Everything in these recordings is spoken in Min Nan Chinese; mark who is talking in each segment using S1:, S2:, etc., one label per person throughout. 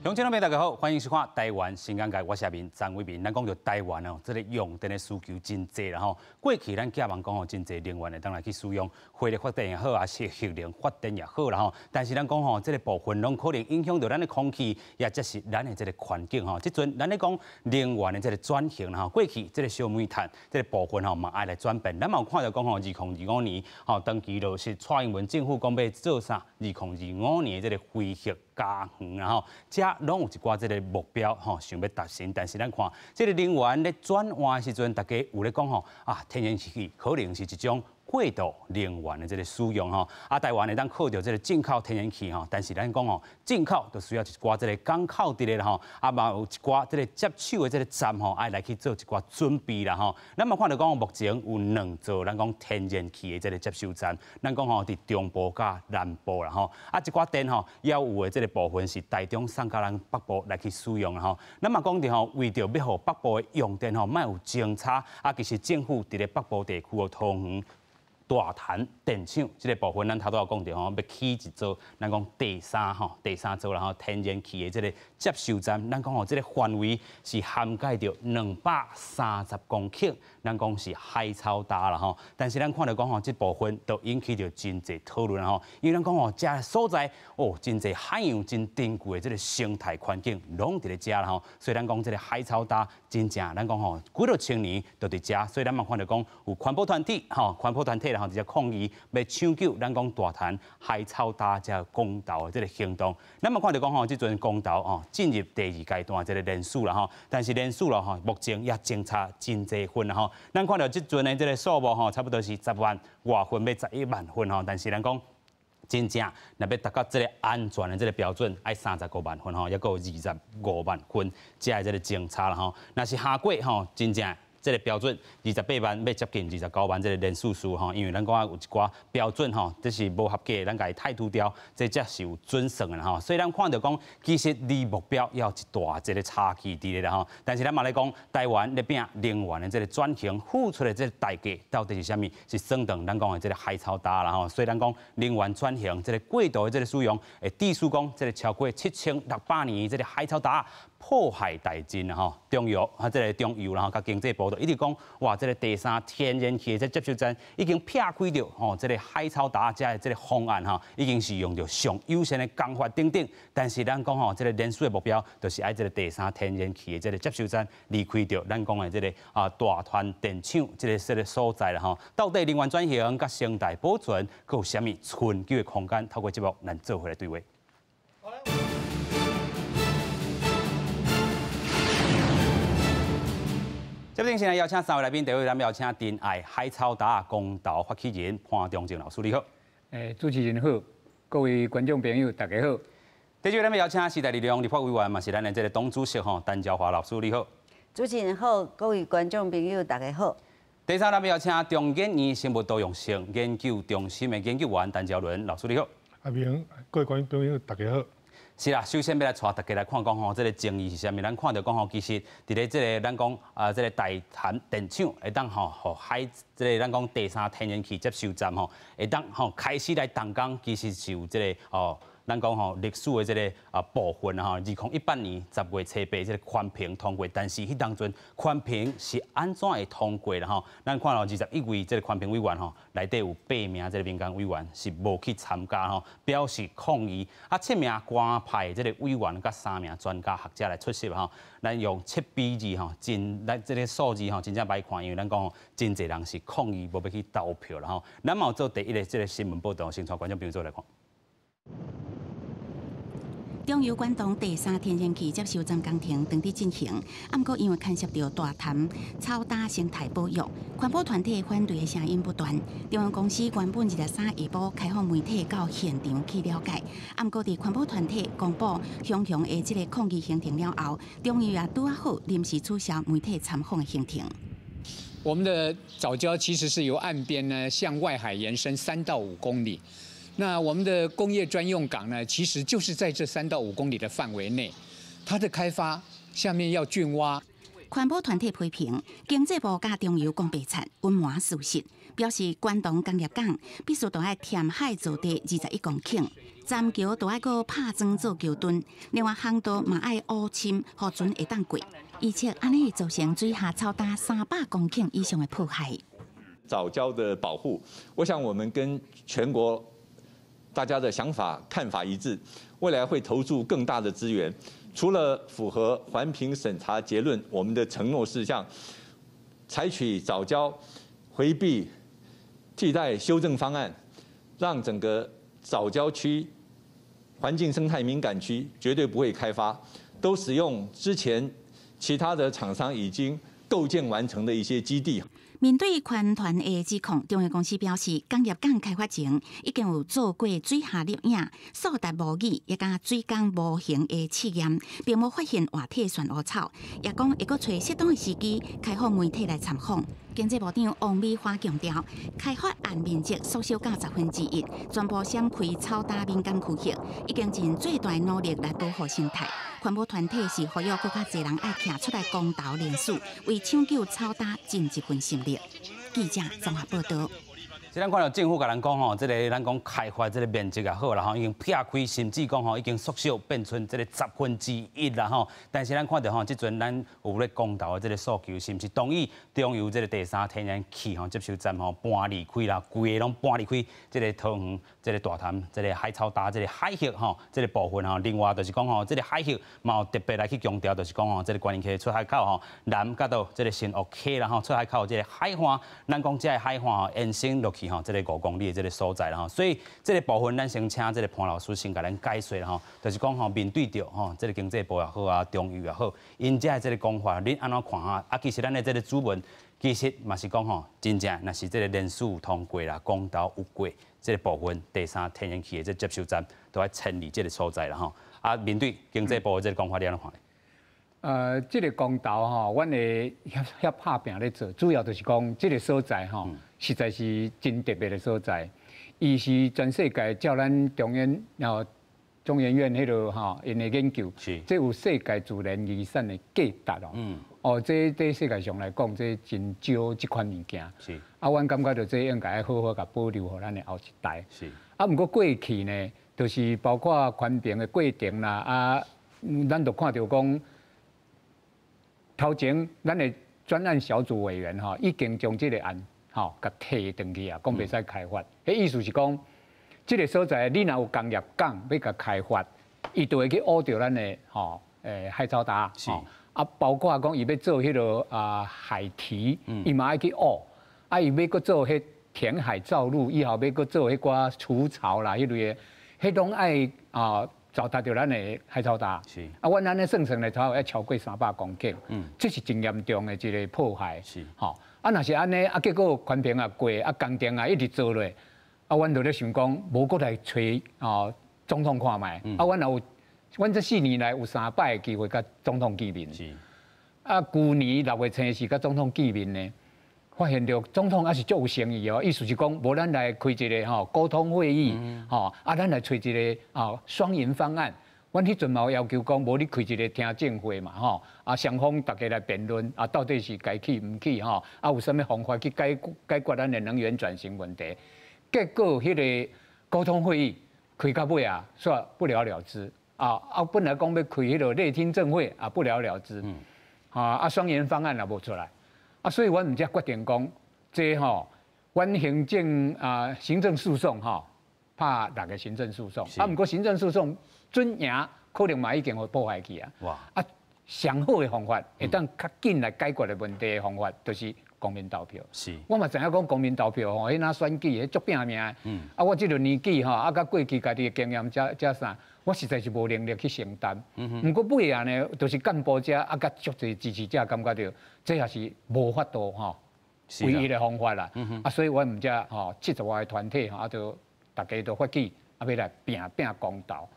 S1: 乡親朋友大家好，歡迎收看《台灣新眼界》，我是阿明張偉民。咱講著台灣哦，這個用電的需求真濟啦吼。過去咱寄望講吼，真濟能源會當來去使用，火力發電也好，抑是核能發電也好啦吼。但是咱講吼，這個部分攏可能影響著咱的空氣，也則是咱的這個環境吼。這陣咱咧講能源的這個轉型啦吼，過去這個燒煤炭這個部分吼嘛愛來轉變。咱嘛有看著講吼，2025年吼，長期落實蔡英文政府講欲做啥？2025年的這個非核家園啦吼，遮攏有一寡這個目標吼，想欲達成。但是咱看這個能源咧轉換的時陣，大家有咧講吼啊，天然氣可能是一種過渡能源的這個使用吼，啊，台灣會當靠著這個進口天然氣吼，但是咱講吼，進口就需要一寡這個港口佇咧吼，啊嘛有一寡這個接手的這個站吼，愛來去做一寡準備啦吼。咱嘛看著講目前有兩座咱講天然氣的這個接收站，咱講吼佇中部佮南部啦吼，啊這寡電吼猶有的這個部分是台中送到咱北部來去使用啦吼。咱嘛講著吼，為著欲予北部的用電吼莫有鐘差，啊其實政府佇咧北部地區的桃園大潭電廠這個部分，咱頭拄仔講著吼，欲起一座，咱講第三吼，第三座啦吼，天然氣的這個接收站，咱講吼，這個範圍是涵蓋著230公頃，咱講是海草礁啦吼。但是咱看著講吼，這部分都引起著真濟討論吼，因為咱講吼，這所在哦，真濟海洋真珍貴的這個生態環境，攏佇咧遮啦吼。所以咱講這個海草礁真正，咱講吼，幾若千年都佇遮，所以咱嘛看著講有環保團體吼，環保團體啦。直接抗議，欲搶救咱講大潭海草礁這公投的這個行動。咱嘛看著講吼，這陣公投吼進入第二階段這個連署啦吼，但是連署了吼，目前也爭差真濟份啦吼。咱看著這陣的這個數目吼，差不多是10萬外份，欲11萬份吼，但是咱講真正若欲達到這個安全的這個標準，愛35萬份吼，猶閣有25萬份，才會這個爭差啦吼。若是下過吼，真正這個標準28萬欲接近29萬這個連署數吼，因為咱講有一寡標準吼，這是無合格，咱共伊剔除掉，這才是有準算的吼。所以咱看著講，其實離目標猶有一大一個差距佇咧啦吼。但是咱嘛咧講，台灣咧拼能源的這個轉型，付出的這個代價到底是啥物？是算當咱講的這個海草礁啦吼。所以咱講能源轉型，這個過度的這個使用，會致使講這個超過7600年這個海草礁破壞殆盡吼。中油啊，這個中油啦吼，佮經濟部都一直講，哇，這個第三天然氣的這接收站已經撇開著吼，這個海草礁遮的這個方案吼，已經是用著上優先的工法等等。但是咱講吼，這個連署的目標，就是愛這個第三天然氣的這個接收站離開著咱講的這個啊大潭電廠這個所在啦吼。到底能源轉型佮生態保存，閣有啥物存久的空間？透過節目，咱做伙來對話。這邊現在邀請三位來賓，第一位咱們邀請珍愛海草礁公投發起人潘中正老師，你好。
S2: 主持人好，各位觀眾朋友大家好。
S1: 第二位咱們邀請時代力量立法委員，嘛是咱的這個黨主席吼，陳昭華老師，你好。
S3: 主持人好，各位觀眾朋友大家好。
S1: 第三，咱們邀請中研院生物多樣性研究中心的研究員陳昭倫老師，你好。
S4: 阿明，各位觀眾朋友大家好。
S1: 是啦，首先欲來帶大家來看講吼，這個爭議是啥物？咱看著講吼，其實佇咧這個咱講啊，這個大潭電廠會當吼，予海這個咱講第三天然氣接收站吼，會當吼開始來動工，其實是有這個哦。咱講吼歷史的這個啊部分吼，2018年10月7日這個環評通過，但是彼當陣環評是按怎會通過啦吼？咱看著21位這個環評委員吼，內底有八名這個民間委員是無去參加吼，表示抗議。啊，七名官派這個委員佮三名專家學者來出席吼，咱用7比2吼，真咱這個數字吼真正歹看，因為咱講吼真濟人是抗議，無欲去投票啦吼。咱嘛有做第一个這個新聞報道，先帶觀眾朋友做來看。
S5: 中油關東第三天然氣接收站工程正佇進行，毋過因為牽涉著大潭草礁生態保育，環保團體反對的聲音不斷。中油公司原本23下晡開放媒體到現場去了解，毋過佇環保團體公布洶洶的這個抗議行程了後，中油也拄仔好臨時取消媒體參訪的行程。
S2: 我們的藻礁其實是由岸邊呢向外海延伸3到5公里。那我們的工業專用港呢，其實就是在這3到5公里的範圍內，它的開發下面要浚挖。
S5: 環保團體批評經濟部佮中油講白賊，隱瞞事實，表示關東工業港必須都愛填海造地21公頃，棧橋都愛閣拍樁做橋墩，另外航道嘛愛挖深，予船會當過。預測按呢會造成水下草礁300公頃以上的破壞。
S6: 藻礁的保護，我想我們跟全國大家的想法看法一致，未來會投注更大的資源，除了符合環評審查結論，我們的承諾事項，採取藻礁迴避替代修正方案，讓整個藻礁區環境生態敏感區絕對不會開發，都使用之前其他的廠商已經構建完成的一些基地。
S5: 面對環團的指控，中油公司表示，工業港開發前已經有做過水下錄影、數值模擬，以及水工模型的試驗，並無發現活體旋烏草，也講會閣揣適當的時機開放媒體來參訪。經濟部長王美花強調，開發案面積縮小到1/10，全部閃開草礁敏感區域，已經盡最大努力來保護生態。環保團體是呼籲閣較濟人愛徛出來公投連署，為搶救草礁盡一份心力。記者綜合報道。
S1: 這咱看到政府共咱講吼，這个咱講開發這个面積也好啦吼，已經撇開，甚至講吼已經縮小變成這个1/10啦吼。但是咱看著吼，這陣咱有咧公投的這个訴求，是毋是同意中油這个第三天然氣吼接收站吼搬離開啦，規个攏搬離開這个桃園這个大潭這个海草礁這个海域吼，這个部分吼。另外就是講吼，這个海域嘛有特別來去強調，就是講吼，這个觀音溪出海口吼，南佮到這个新屋溪啦吼，出海口這个海岸，咱講這个海岸吼延伸落去吼，這个5公里的這个所在啦吼，所以這个部分咱先請這个潘老師先共咱解說啦吼，就是講吼面對著吼這个經濟部也好啊，中油也好，𪜶遮的這个講法，恁按怎看啊？啊，其實咱的這个主文其實嘛是講吼，真正若是這个連署通過啦，公投有過這个部分，第三天然氣的這接收站都愛遷離這个所在啦吼。啊，面對經濟部的這个講法，你按怎看？
S2: 這个公投吼，阮會遐遐拍拚咧做，主要就是講這个所在吼，實在是真特別的所在。伊是全世界照咱中研然後中研院彼个吼，𪜶的研究，這有世界自然遺產的價值哦。哦，這對世界上來講，這真少這款物件。啊，阮感覺著這應該愛好好共保留予咱的後一代。啊，毋過過去呢，就是包括環評的過程啦，啊，咱就看著講，頭前咱的專案小組委員吼，已經將這个案吼共提轉去啊，講袂使開發。彼意思是講，這个所在你若有工業港欲共開發，伊就會去挖著咱的吼海草礁。啊，包括講伊欲做彼个啊海堤，伊嘛愛去挖。啊，伊欲閣做彼填海造陸，以後欲閣做彼寡除草啦，彼類的，彼攏愛啊。糟蹋著咱的海草礁。啊，阮按呢算算咧，差不多愛超過300公頃。這是真嚴重的一个破壞。吼，啊，若是按呢，啊，結果環評也過，啊，工程也一直做落，啊，阮就咧想講，無閣來揣哦總統看覓。啊，阮也有，阮這4年來有三擺的機會佮總統見面。啊，舊年6月初四佮總統見面呢，發現著總統猶是足有誠意哦，意思是講，無咱來開一个吼溝通會議，吼啊，咱來揣一个啊雙贏方案。阮彼陣嘛有要求講，無你開一个聽證會嘛，吼啊，雙方大家來辯論啊，到底是該去毋去吼，啊，有啥物方法去解決咱的能源轉型問題？結果彼个溝通會議開到尾啊，煞不了了之啊啊！本來講欲開彼个內聽證會啊，不了了之，啊啊，雙贏方案也無出來。啊，所以阮毋才決定講，這吼，阮行政啊行政訴訟吼，拍六个行政訴訟。啊，毋過行政訴訟準贏，可能嘛已經予破壞去啊。啊，上好的方法，會當較緊來解決的問題的方法，就是公民投票。我嘛知影講公民投票吼，彼若選舉，彼足拚命的。啊，我這個年紀吼，啊，佮過去家己的經驗遮遮啥，我實在是無能力去承擔。毋過尾仔呢，就是幹部遮啊，佮足濟支持者感覺著，這也是無法度吼，唯一的方法啦。啊，所以阮毋才吼70外个團體吼，啊，就大家都發起啊，欲來拚拚公投。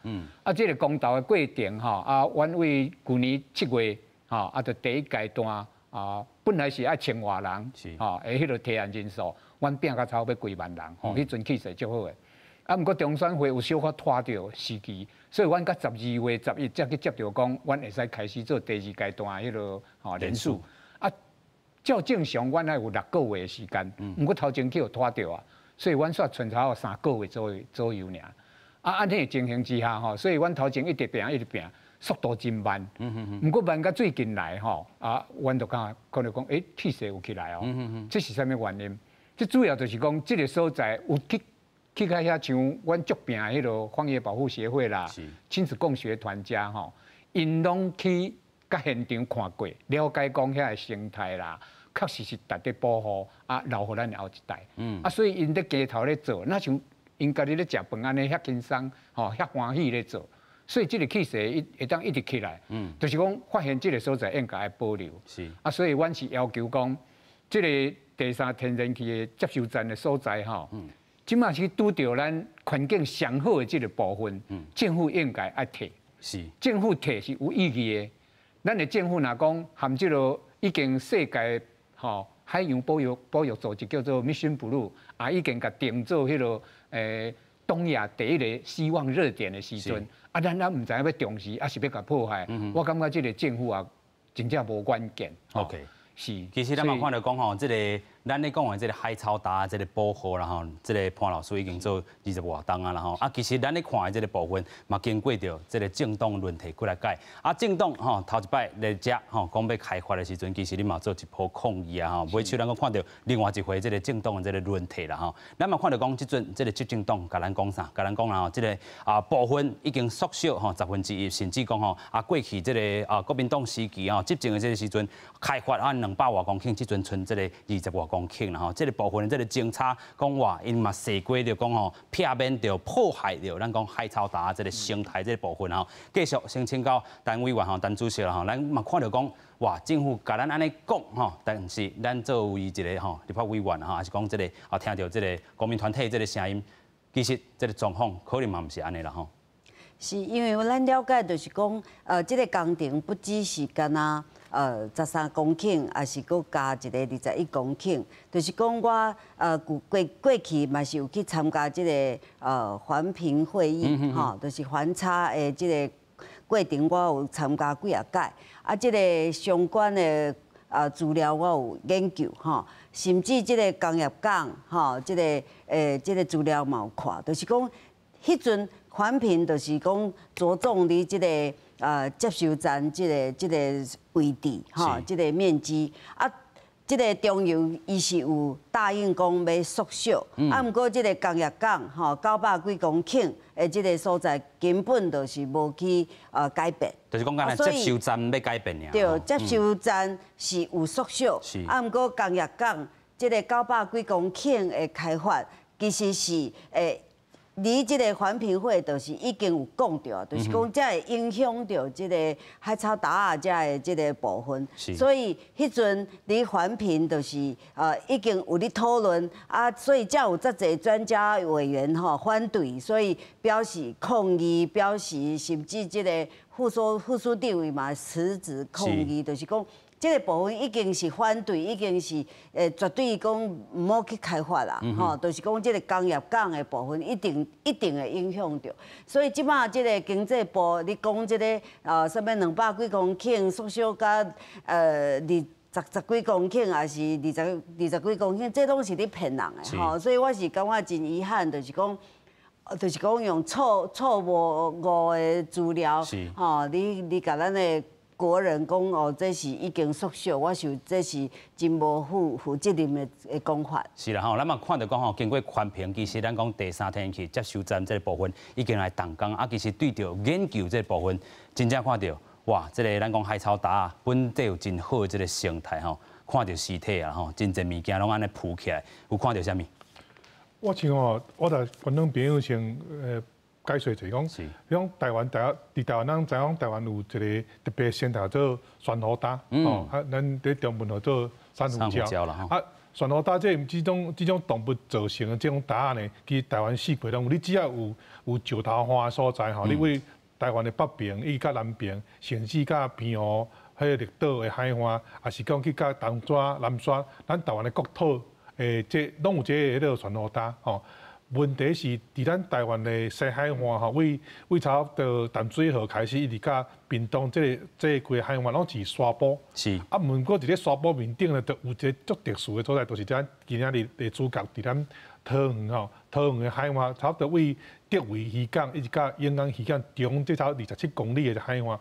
S2: 啊，這个公投的過程吼，啊，阮為舊年7月吼，啊，就第一階段啊，本來是愛千外人，吼，的彼个提案人數，阮拚到差不多欲幾萬人，吼，彼陣氣勢足好的。啊，毋過中選會有小可拖著時期，所以阮到12月11才去接著講，阮會使開始做第二階段彼个吼連署。啊，照正常，阮愛有6個月的時間，毋過頭前去予拖著啊，所以阮煞賰差不多3個月左右爾。啊，按呢个情形之下吼，所以阮頭前一直拚一直拚，速度真慢。毋過慢到最近來吼，啊，阮就感覺可能講，欸，氣勢有起來哦。這是啥物原因？這主要就是講，這个所在有去去遐像阮足拚彼个荒野保護協會啦，親子共學團遮吼，𪜶攏去佮現場看過，了解講遐个生態啦，確實是值得保護，啊，留予咱的後一代。啊，所以𪜶咧低頭咧做，若像𪜶家己咧食飯按呢遐輕鬆，吼，遐歡喜咧做，所以這个氣勢會會當一直起來。就是講發現這个所在應該愛保留。啊，所以阮是要求講，這个第三天然氣的接收站的所在吼，這馬是拄著咱環境上好的這个部分，政府應該愛提。政府提是有意義的。咱的政府若講含這个已經世界吼海洋保育組織叫做 Mission Blue，也已經共定做彼个東亞第一个希望熱點的時陣，啊，咱猶毋知影欲重視，抑是欲共破壞。我感覺這个政府啊，真正無遠見。 是。
S1: 其實咱嘛看著講吼，這个咱咧講的這个海草礁這个保護啦吼，這个潘老師已經做二十外冬啊啦吼。啊，其實咱咧看的這个部分嘛，經過著這个政黨輪替幾來擺。啊，政黨吼頭一擺來遮吼講欲開發的時陣，其實你嘛做一波抗議啊吼。尾手咱閣看著另外一回這个政黨的這个輪替啦吼。咱嘛看著講這陣這个執政黨共咱講啥？共咱講啦吼，這个啊部分已經縮小吼1/10，甚至講吼啊過去這个啊國民黨時期吼執政的這个時陣開發啊200外公頃，這陣賰這个20外公頃啦吼。這个部分的這个政策講話，𪜶嘛踅過著講吼，避免著破壞著咱講海草礁這个生態這个部分吼。繼續先請教陳委員吼，陳主席啦吼，咱嘛看著講哇，政府共咱按呢講吼，但是咱作為一个吼立法委員吼，抑是講這个啊聽著這个公民團體這个聲音，其實這个狀況可能嘛毋是按呢啦吼。
S3: 是因為咱了解，就是講，這个工程不只是干焦13公頃，抑是閣加一个21公頃，就是講我過去嘛是有去參加這个環評會議，吼，就是環差的這个過程，我有參加幾仔擺，啊，這个相關的資料我有研究吼，甚至這个工業港吼，這个資料嘛有看，就是講彼陣環評就是講著重佇這个接收站這个位置吼，這个面積啊，這个中油伊是有答應講欲縮小，啊，毋過這个工業港吼900幾公頃的這个所在根本就是無去改變。
S1: 就是講，干焦接收站欲改變爾。
S3: 對，接收站是有縮小，啊，毋過工業港這个900幾公頃的開發，其實是佇這个環評會就是已經有講著，就是講這會影響著這个海草礁遮的這个部分，所以彼陣佇環評就是已經有咧討論啊，所以才有遮濟專家委員吼反對，所以表示抗議，表示甚至這个副所長嘛辭職抗議，就是講。這个部分已經是反對，已經是絕對講毋好去開發啦，吼，就是講這个工業港的部分一定一定會影響著。所以這馬這个經濟部你講這个啥物200幾公頃縮小甲20十幾公頃，抑是20幾公頃，這攏是咧騙人的吼。所以我是感覺真遺憾，就是講用錯誤的資料，吼，你共咱的國人講哦，這是已經縮小，我想這是真無負責任的講法。
S1: 是啦吼，咱嘛看著講吼，經過環評，其實咱講第三天然氣接收站這个部分已經來動工，啊，其實對著研究這个部分，真正看著哇，這个咱講海草礁本底有真好的這个生態吼，看著屍體啊吼，真濟物件攏按呢浮起來，有看著啥物？
S4: 我像吼，我共觀眾朋友先解說者講，比如講台灣，佇台灣，咱知影講台灣有一个特別生態做珊瑚礁，哦，啊，咱佇中文號做珊瑚礁。啊，珊瑚礁這種動物造成的這種礁呢，其實台灣四界攏有。你只要有石頭岸的所在吼，你對台灣的北邊一直到南邊，甚至到澎湖彼個綠島的海岸，抑是講去到東沙、南沙，咱台灣的國土，這攏有這个彼个珊瑚礁吼。問題是，佇咱台灣的西海岸吼，對差不多淡水河開始，一直到屏東這個規海岸攏是沙坡。啊，毋過佇咧沙坡面頂呢，就有一個足特殊的所在，就是咱今仔日的主角佇咱桃園吼，桃園的海岸差不多位竹圍漁港一直到永安漁港中，這差27公里的海岸，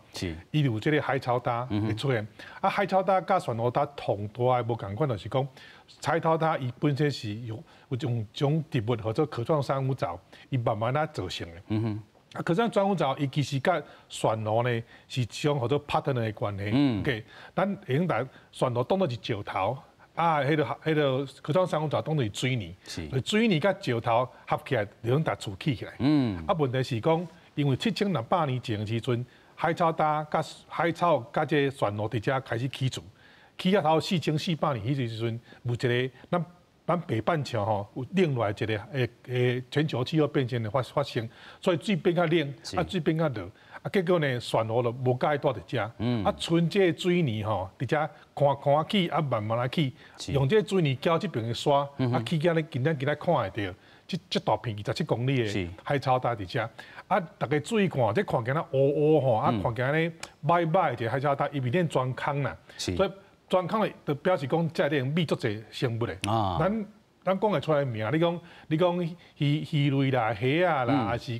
S4: 伊有這個海草礁會出現。啊，海草礁佮珊瑚礁同大的無仝款，就是講海草礁伊本身是有用種植物或者殼狀珊瑚藻，伊慢慢仔造成的。啊，殼狀珊瑚藻伊其實佮珊瑚呢是一種叫做 partner 的關係。OK，咱會用來珊瑚當做是石頭。啊，彼個殼狀珊瑚藻當做是水泥，水泥佮石頭合起來，就用共厝起起來。啊，問題是講，因為7600年前的時陣，海草礁佮海草佮這個珊瑚佇遮開始起厝，起到頭4400年彼時陣，有一個咱北半球吼有另外一個全球氣候變遷的發生，所以水變較冷，啊水變較熱。啊，結果呢，珊瑚就無佮意蹛佇遮，啊，賰這個水泥吼，佇遮寬寬起，啊，慢慢來起，用這個水泥攪這爿的沙，啊，起起咧，今仔今仔看會著，這大片27公里的海草礁佇遮，啊，大家注意看，這看起來烏烏吼，啊，看起來咧䆀䆀的一個海草礁，伊面頂全空啦，所以全空的就表示講，這裡面足濟生物的。咱講會出來名，你講魚類啦、蝦仔啦，抑是一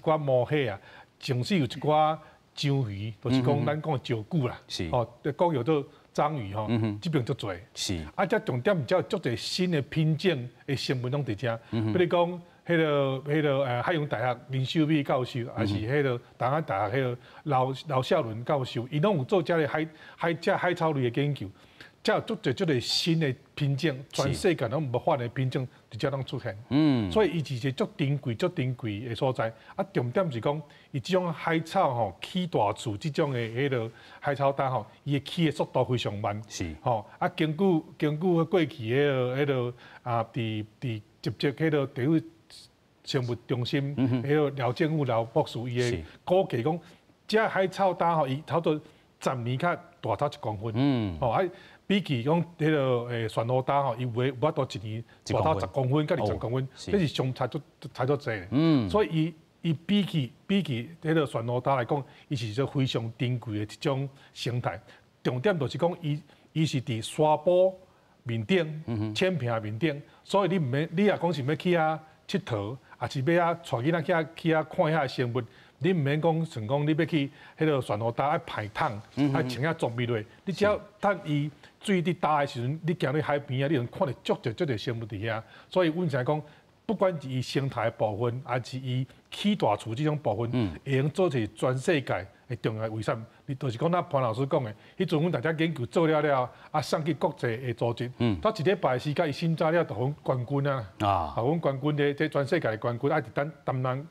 S4: 寡毛蟹啊。甚至有一寡章魚，就是講咱講的石龜啦，哦，講叫做章魚吼，這爿足濟。啊，這重點是足濟新的品種的生物攏佇遮，比如講彼個海洋大學林秀美教授，抑是彼個台灣大學彼個劉孝倫教授，伊攏有做這个海草類的研究，才有足濟足濟新的品種，全世界攏無發現的品種，佇遮攏出現。所以伊是一個足珍貴、足珍貴的所在。啊，重點是講，伊這種海草吼起大厝這種的彼個海草礁吼，伊的起的速度非常慢。吼，啊，根據過去彼個啊，佇集結彼個地方生物中心，彼個廖政武廖博士伊的估計講，這海草礁吼，伊差不多10年較大透1公分。吼啊，比起講彼個珊瑚礁吼，伊有法度一年大透10公分佮20公分，這是相差足差足濟。所以伊比起彼個珊瑚礁來講，伊是一個非常珍貴的一種生態。重點就是講，伊是佇沙坡面頂、淺坪面頂，所以你毋免，你若講是欲去遐𨑨迌，抑是欲遐帶囡仔去遐看遐生物，你毋免講想講你欲去彼個珊瑚礁愛排桶，愛穿遐裝備落，你只要趁伊水佇焦的時陣，你行去海邊啊，你能看著足濟足濟生物佇遐。所以阮才講，不管是伊生態的部分，抑是伊起大厝這種部分，會用做是全世界的重要遺產。你就是講，咱潘老師講的，彼陣阮大家研究做了了，啊送去國際的組織，才一禮拜時間，伊審查了，就予阮冠軍啊，啊，予阮冠軍的這全世界的冠軍，啊，佇咱東南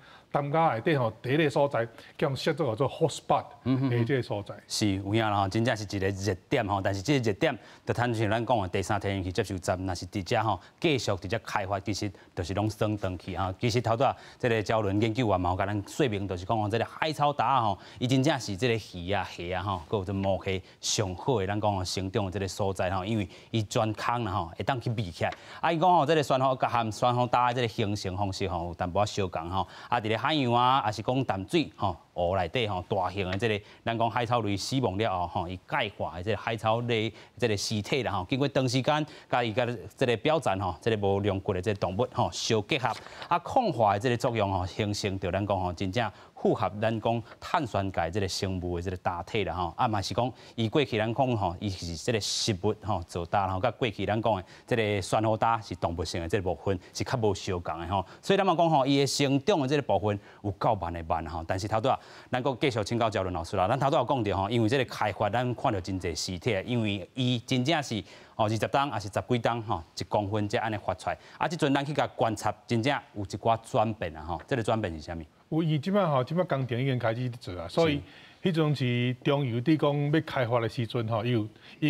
S4: 亞內底吼，第一个所在，叫設做叫做 hotspot 的這個所在。
S1: 是有影啦吼，真正是一個熱點吼。但是這個熱點，就親像咱講的第三天然氣接收站，若是佇遮吼繼續佇遮開發，其實就是攏耍長去吼。其實頭拄仔這個焦倫研究員嘛有共咱說明，就是講吼，這個海草礁吼，伊真正是這個魚啊、蝦啊吼，閣有這毛蟹上好的咱講吼生長的這個所在吼，因為伊全空啦吼，會當去避起來。啊，伊講吼，這個珊瑚佮含珊瑚礁的這個形成方式吼，有淡薄仔相仝吼。啊，佇咧海洋啊，抑是講淡水吼，湖內底吼，大型的這個咱講海草類死亡了後吼，伊鈣化的這個海草類這個屍體啦吼，經過長時間佮伊佮這個表層吼，這個無龍骨的這個動物吼相結合，啊，礦化的這個作用吼，形成著咱講吼，真正符合咱講碳酸鈣這個生物的這個礁體啦吼，啊嘛是講伊過去咱講吼，伊是這個食物吼造礁吼，佮過去咱講的這個珊瑚礁是動物性的這個部分是較無相仝的吼，所以咱嘛講吼，伊的成長的這個部分有夠慢的慢吼，但是頭拄仔咱閣繼續請教焦倫老師啦，咱頭拄有講著吼，因為這個開發咱看著真濟屍體，因為伊真正是哦20冬抑是十幾冬吼，1公分才按呢發出來，啊，這陣咱去共觀察，真正有一寡轉變啊吼，這個轉變是啥物？
S4: 有伊這擺吼，這擺工程已經開始做啊，所以彼陣時中油佇講欲開發的時陣吼，伊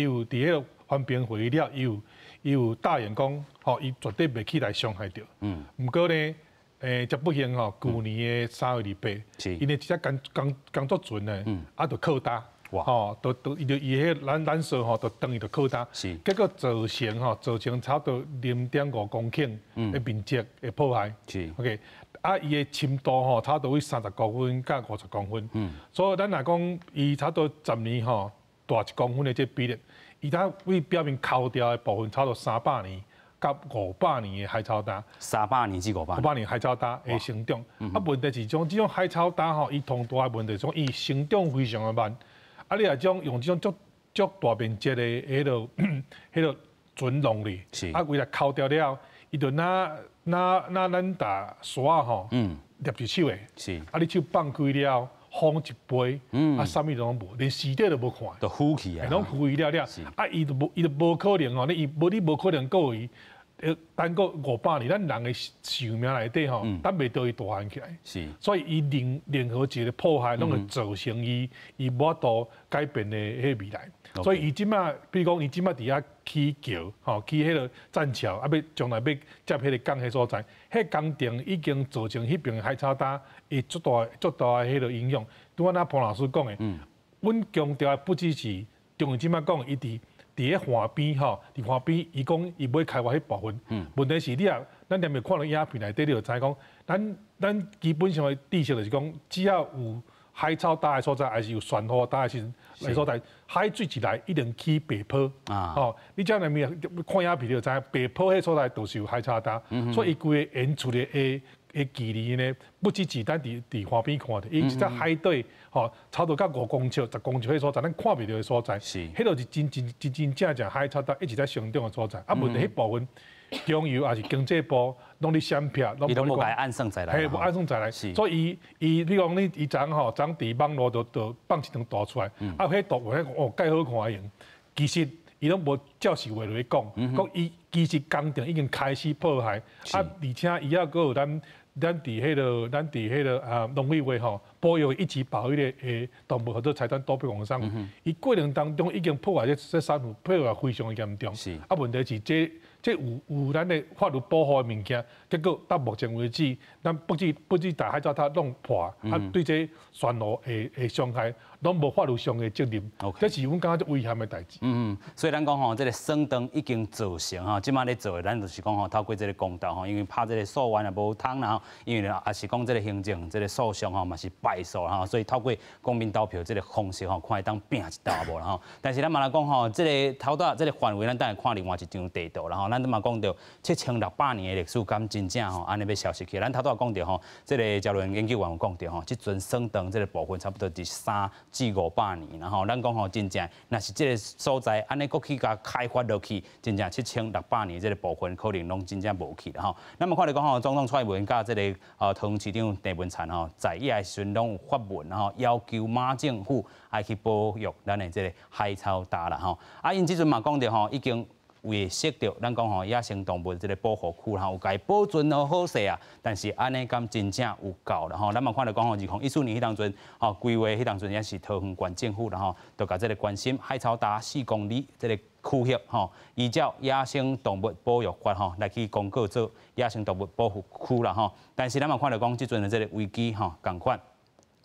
S4: 有佇彼個環評會議了，伊有答應講，吼，伊絕對袂去來傷害著。毋過呢，真不幸吼，舊年的3月28，𪜶的一隻工作船呢，啊，就靠礁。吼，都都伊就伊彼咱说吼，就等於就擴大，結果造成吼，造成差不多0.5公頃的面積的破壞。OK，啊，伊的深度吼，差不多為30公分佮50公分。所以咱若講伊差不多10年吼，大1公分的這比例，伊才為表面溝掉的部分，差不多300年佮500年的海草礁。
S1: 300年至500。
S4: 500年海草礁的成長。啊，問題是種這種海草礁吼，伊通大的問題，種伊成長非常的慢。啊！你若種用這種足足大面積的彼個船弄哩，啊，規來溝掉了，伊就若若若咱打沙吼，捏佇手的，啊，你手放開了，風一飛，啊，啥物攏無，連屍體都無看，
S1: 都浮去啊，
S4: 攏浮去了了，啊，伊就無可能吼，你伊無你無可能閣伊等閣五百年，咱人的壽命內底吼，等袂到伊大漢起來。所以伊任任何一个破壞，攏會造成伊無法度改變的彼個未來。所以伊這馬，比如講，伊這馬佇遐起橋，吼，起彼个棧橋，啊，欲將來欲接彼个港彼所在，彼工程已經造成彼爿海草礁會足大足大的彼个影響。拄仔那潘老師講的，阮強調的不只是中央這馬講，伊佇咧岸邊吼，佇岸邊，伊講伊欲開發彼部分。問題是你若咱連袂看到影片內底，你就知講，咱基本上的知識就是講，只要有海草礁的所在，還是有珊瑚礁的時陣，所在海水一來一定起白波。吼，你只要面看影片，你就知白波彼所在都是有海草礁。所以伊規个演出的距離呢，不只是咱佇岸邊看著，伊是在海底吼，差不多到5公尺、10公尺彼所在，咱看袂著的所在，彼就是真真真真正正海草礁一直在成長的所在。啊，問題彼部分，中油抑是經濟部攏咧閃避，
S1: 攏無共伊按算在內。
S4: 嘿，無按算在內。所以伊伊，比如講你伊昨昏吼，昨佇網路就放一張圖出來，啊，彼圖畫哦，蓋好看用，其實伊攏無照實話落去講，講伊其實工程已經開始破壞，啊，而且伊猶閣有咱佇彼個啊農委會吼，保育一級保育的動物號做財產躲避王山，伊過程當中已經破壞這珊瑚破壞非常的嚴重。啊，問題是這有咱的法律保護的物件，結果到目前為止，咱不止大海草礁攏破，啊，對這珊瑚的傷害，攏無法律上的責任。這是阮感覺足遺憾的代誌。
S1: 嗯，所以咱講吼，這个損斷已經造成吼，這馬咧做的，咱就是講吼，透過這个公道吼，因為拍這个訴願也無通啦吼，因為也是講這个行政這个訴訟吼嘛是敗訴吼，所以透過公民投票這个方式吼，看會當拚一鬥無啦吼。但是咱嘛來講吼，這个頭拄這个範圍，咱等下看另外一張地圖啦吼。咱嘛講著7600年的歷史，敢真正吼按呢欲消失去？咱頭拄仔講著吼，這个焦倫研究員有講著吼，這陣損斷這个部分差不多佇3至500年，然後咱講吼，真正若是這个所在按呢閣去共開發落去，真正7600年這个部分可能攏真正無去啦吼。咱嘛看著講吼，總統蔡英文佮這个桃園市長鄭文燦吼，在野的時陣攏有發文吼，要求馬政府愛去保育咱的這个海草礁啦吼。啊，𪜶這陣嘛講著吼，已經為設著咱講吼野生動物這个保護區吼，有共伊保存予好勢啊，但是按呢敢真正有夠啦吼？咱嘛看著講吼，2014年彼當陣吼規劃彼當陣也是桃園縣政府啦吼，就共這个關心海草礁4公里這个區域吼，依照野生動物保育法吼來去公告做野生動物保護區啦吼。但是咱嘛看著講，這陣的這个危機吼，仝款。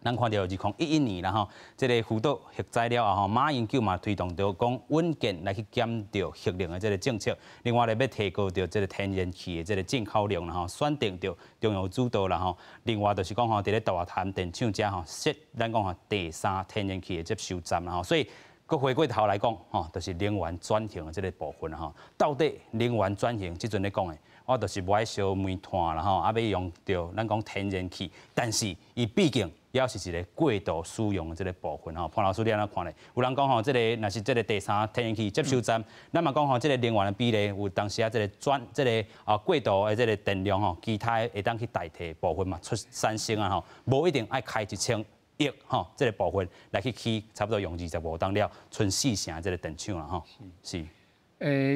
S1: 咱看著2011年啦吼，這个福島核災了後吼，馬英九嘛推動著講穩健來去減著核能的這个政策，另外咧欲提高著這个天然氣的這个進口量啦吼，選定著中油主導啦吼。另外就是講吼，佇咧大潭電廠遮吼設咱講吼第三天然氣的接收站啦吼，所以閣回過頭來講吼，就是能源轉型的這个部分啦吼。到底能源轉型這陣咧講的，我就是無愛燒煤炭啦吼，啊欲用著咱講天然氣，但是伊畢竟猶是一个過度使用的這个部分吼。潘老師你按怎看咧？有人講吼，這个若是這个第三天然氣接收站，咱嘛講吼，這个能源的比例有當時啊，這个轉這个啊過度的這个電量吼，其他會當去代替部分嘛出產生啊吼，無一定愛開1000億吼，這个部分來去起，差不多用25冬了，賰四成這个電廠啦吼。是。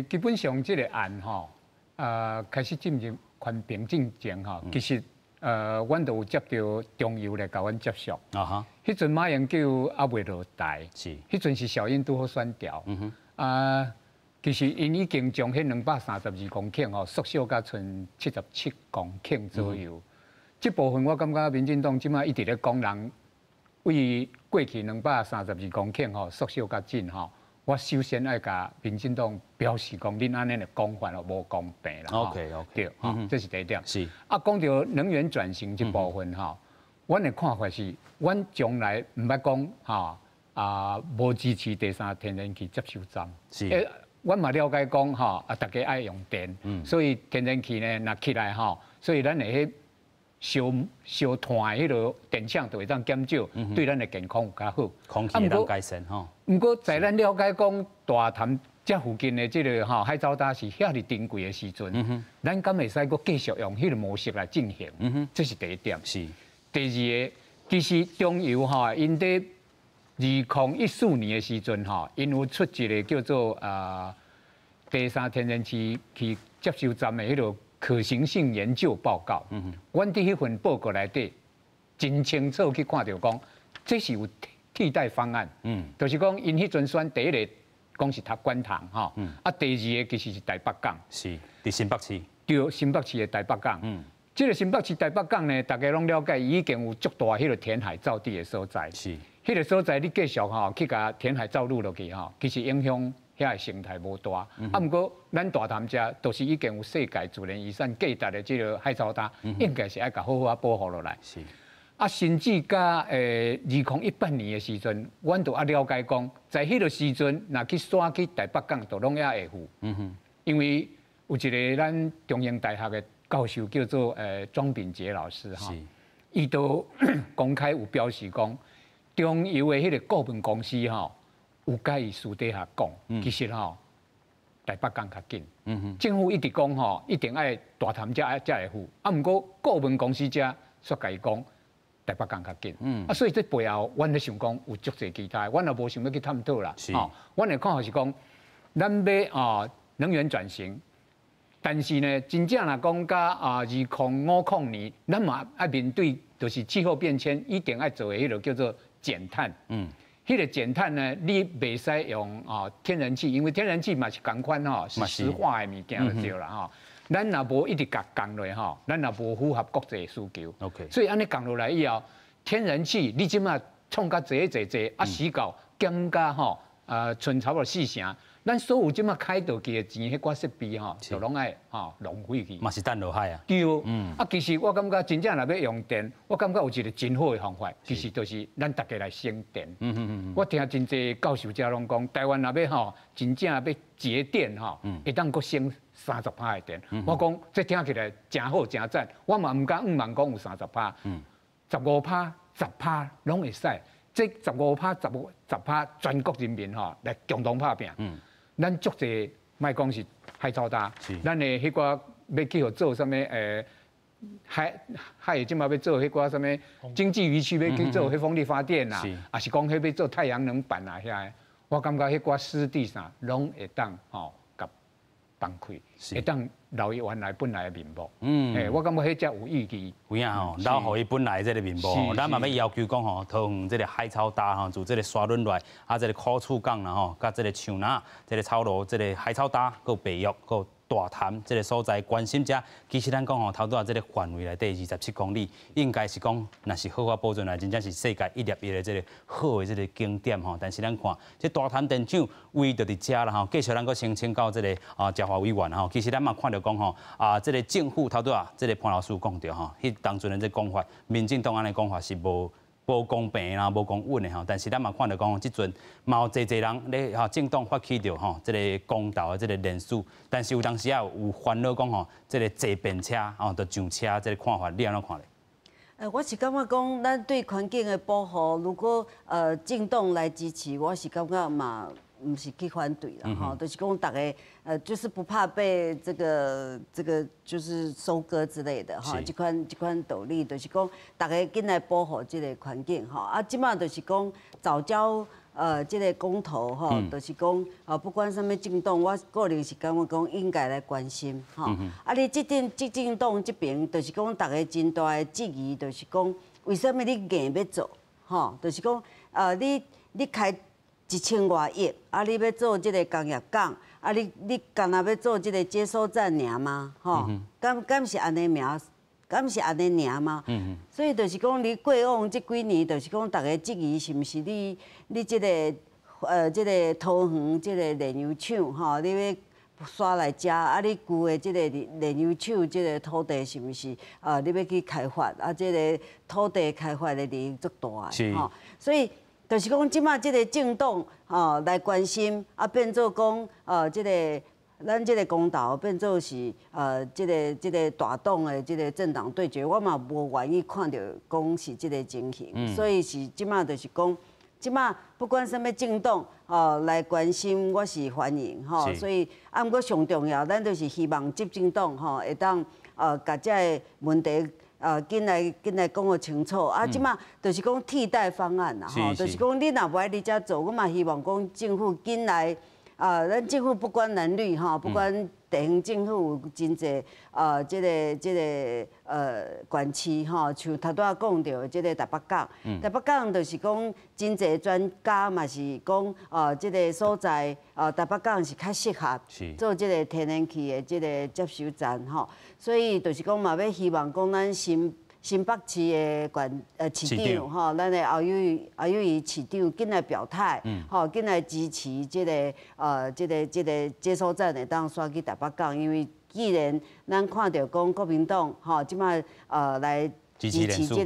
S2: 基本上這个案吼，開始進入環評進前吼，其實阮都有接著中油來共阮接觸。彼陣馬英九猶未落台，彼陣是小英拄好選掉。啊，其實𪜶已經將彼232公頃吼縮小甲賰77公頃左右。這部分我感覺民進黨這馬一直咧講人為幾過去232公頃吼縮小較緊吼，我首先愛共民進黨表示講，恁按呢的講法哦無公平啦。 對，這是第一點。啊，講著能源轉型這部分吼，阮的看法是，阮從來毋捌講吼啊，無支持第三天然氣接收站。阮嘛了解講吼啊，大家愛用電，所以天然氣呢，若起來吼，所以咱的彼燒燒炭的彼个電廠就會當減少，對咱的健康有較好。
S1: 空氣會當改善吼。
S2: 毋過在咱了解講大潭這附近的這个吼海藻礁是遐爾珍貴的時陣，咱敢會使閣繼續用彼个模式來進行？這是第一點。第二個，其實中油吼，𪜶佇2014年的時陣吼，𪜶有出一个叫做第三天然氣去接收站的彼个可行性研究報告。阮佇彼份報告內底真清楚去看著講，這是有替代方案。就是講𪜶彼陣選第一个講是讀觀塘吼，啊第二个其實是台北港。
S1: 是，佇新北市。
S2: 對，新北市的台北港。這个新北市台北港呢，大家攏了解，伊已經有足大彼个填海造地的所在。彼个所在你繼續吼去共填海造陸落去吼，其實影響遐个生態無大。啊，毋過咱大潭遮都是已經有世界自然遺產價值的這个海藻礁，應該是愛共好好仔保護落來。啊，甚至到2018年的時陣，阮就愛了解講，在彼个時陣，若去徙去台北港，就攏猶會付。因為有一个咱中興大學的教授叫做莊秉潔老師哈，伊都公開有表示講，中油的彼个顧問公司吼，有共伊私底下講，其實吼台北港較緊。政府一直講吼，一定愛大潭遮才會付，啊，毋過顧問公司遮煞共伊講台北港較緊。啊，所以這背後，阮咧想講有足濟其他的，阮也無想欲去探討啦。吼，阮的看法是講，咱欲啊能源轉型，但是呢，真正若講到啊2050年，咱嘛愛面對，就是氣候變遷，一定愛做的彼个叫做減碳。彼个減碳呢，你袂使用啊天然氣，因為天然氣嘛是仝款吼，是石化的物件就對啦吼。咱若無一直共降落吼，咱若無符合國際需求。 所以按呢降落來以後，天然氣你這馬創甲濟濟濟，啊死到減甲吼，賰差不多四成。咱所有這馬開落去的錢，彼寡設備吼，就攏愛吼浪費去。
S1: 嘛是擲落海啊。
S2: 對。啊，其實我感覺真正若欲用電，我感覺有一个真好的方法，其實就是咱大家來省電。我聽真濟教授遮攏講，台灣若欲吼真正欲節電吼，會當閣省30趴的電。我講這聽起來誠好誠讚，我嘛毋敢向望講有三十趴，15趴、10趴攏會使。這15趴、10趴，全國人民吼來共同拍拚。咱足濟，莫講是海藻礁，咱的彼寡欲去予做啥物？海海這馬欲做彼寡啥物經濟漁區欲去做彼風力發電啊，抑是講彼欲做太陽能板啊遐个，我感覺彼寡濕地啥攏會當吼共放開，會當留伊原來本來的面目。我感覺彼才有意義。
S1: 有影吼，留予伊本來這个面目。咱嘛欲要求講吼，桃園這个海草礁吼，自這个沙崙來，啊，這个苦厝港啦吼，佮這个樹林、這个草蘆、這个海草礁，閣有白玉，閣有大潭這个所在關心遮，其實咱講吼，頭拄仔這个範圍內底27公里，應該是講，若是好好保存來，真正是世界一粒一的這个好的這个景點吼。但是咱看，這大潭電廠位就佇遮啦吼，繼續咱閣申請到這个啊，嘉華委員吼。其實咱嘛看著講吼，啊，這个政府頭拄仔這个潘老師講著吼，彼當陣的這講法，民進黨按呢講法是無公平啦，無公允的吼。但是咱嘛看著講，這陣嘛有濟濟人咧吼，政黨發起著吼，這个公投的這个連署，但是有當時仔有煩惱講吼，這个坐便車吼，就上車這个看法，你按怎看咧？
S3: 我是感覺講，咱對環境的保護，如果政黨來支持，我是感覺嘛，毋是去反對啦，吼，就是講逐家就是不怕被這個就是收割之類的哈，這款道理就是講，逐家緊來保護這個環境吼。啊，這馬就是講藻礁這个公投吼，就是講不管啥物政黨，我個人是感覺講應該來關心吼。啊，你這陣這政黨這邊，就是講逐家真大的質疑，就是講為啥物你硬欲做吼？就是講你開一千外億，啊！你欲做這个工業港，啊！你干焦欲做這个接收站爾嗎？吼，敢是按呢爾？敢是按呢爾嗎？所以就是講，你過往這幾年，就是講逐家質疑是毋是你這個桃園這個煉油廠吼，你欲徙來遮啊？你舊的這個煉油廠這個土地是毋是你欲去開發？啊，這個土地開發的利益足大的吼，所以就是講，這馬這個政黨吼來關心啊，變做講這個咱這個公投變做是這個大黨的這個政黨對決，我嘛無願意看著講是這個情形，所以是這馬就是講，這馬不管啥物政黨來關心，我是歡迎吼。所以啊，毋過上重要，咱就是希望執政黨吼會當共這个問題緊來講予清楚。啊，這馬就是講替代方案啦，吼，就是講你若無愛佇遮做，我嘛希望講政府緊來。啊，咱政府不管藍綠吼，不管地方政府有真濟啊，這個縣市吼，像頭拄仔講著這個台北港，台北港就是講真濟專家嘛是講啊，這個所在啊，台北港是較適合做這個天然氣的這個接收站吼，所以就是講嘛，欲希望講咱新北市的縣市長吼，咱的侯友宜市長緊來表態，吼，緊來支持這個接收站會當徙去台北港，因為既然咱看著講國民黨吼，這馬來支持這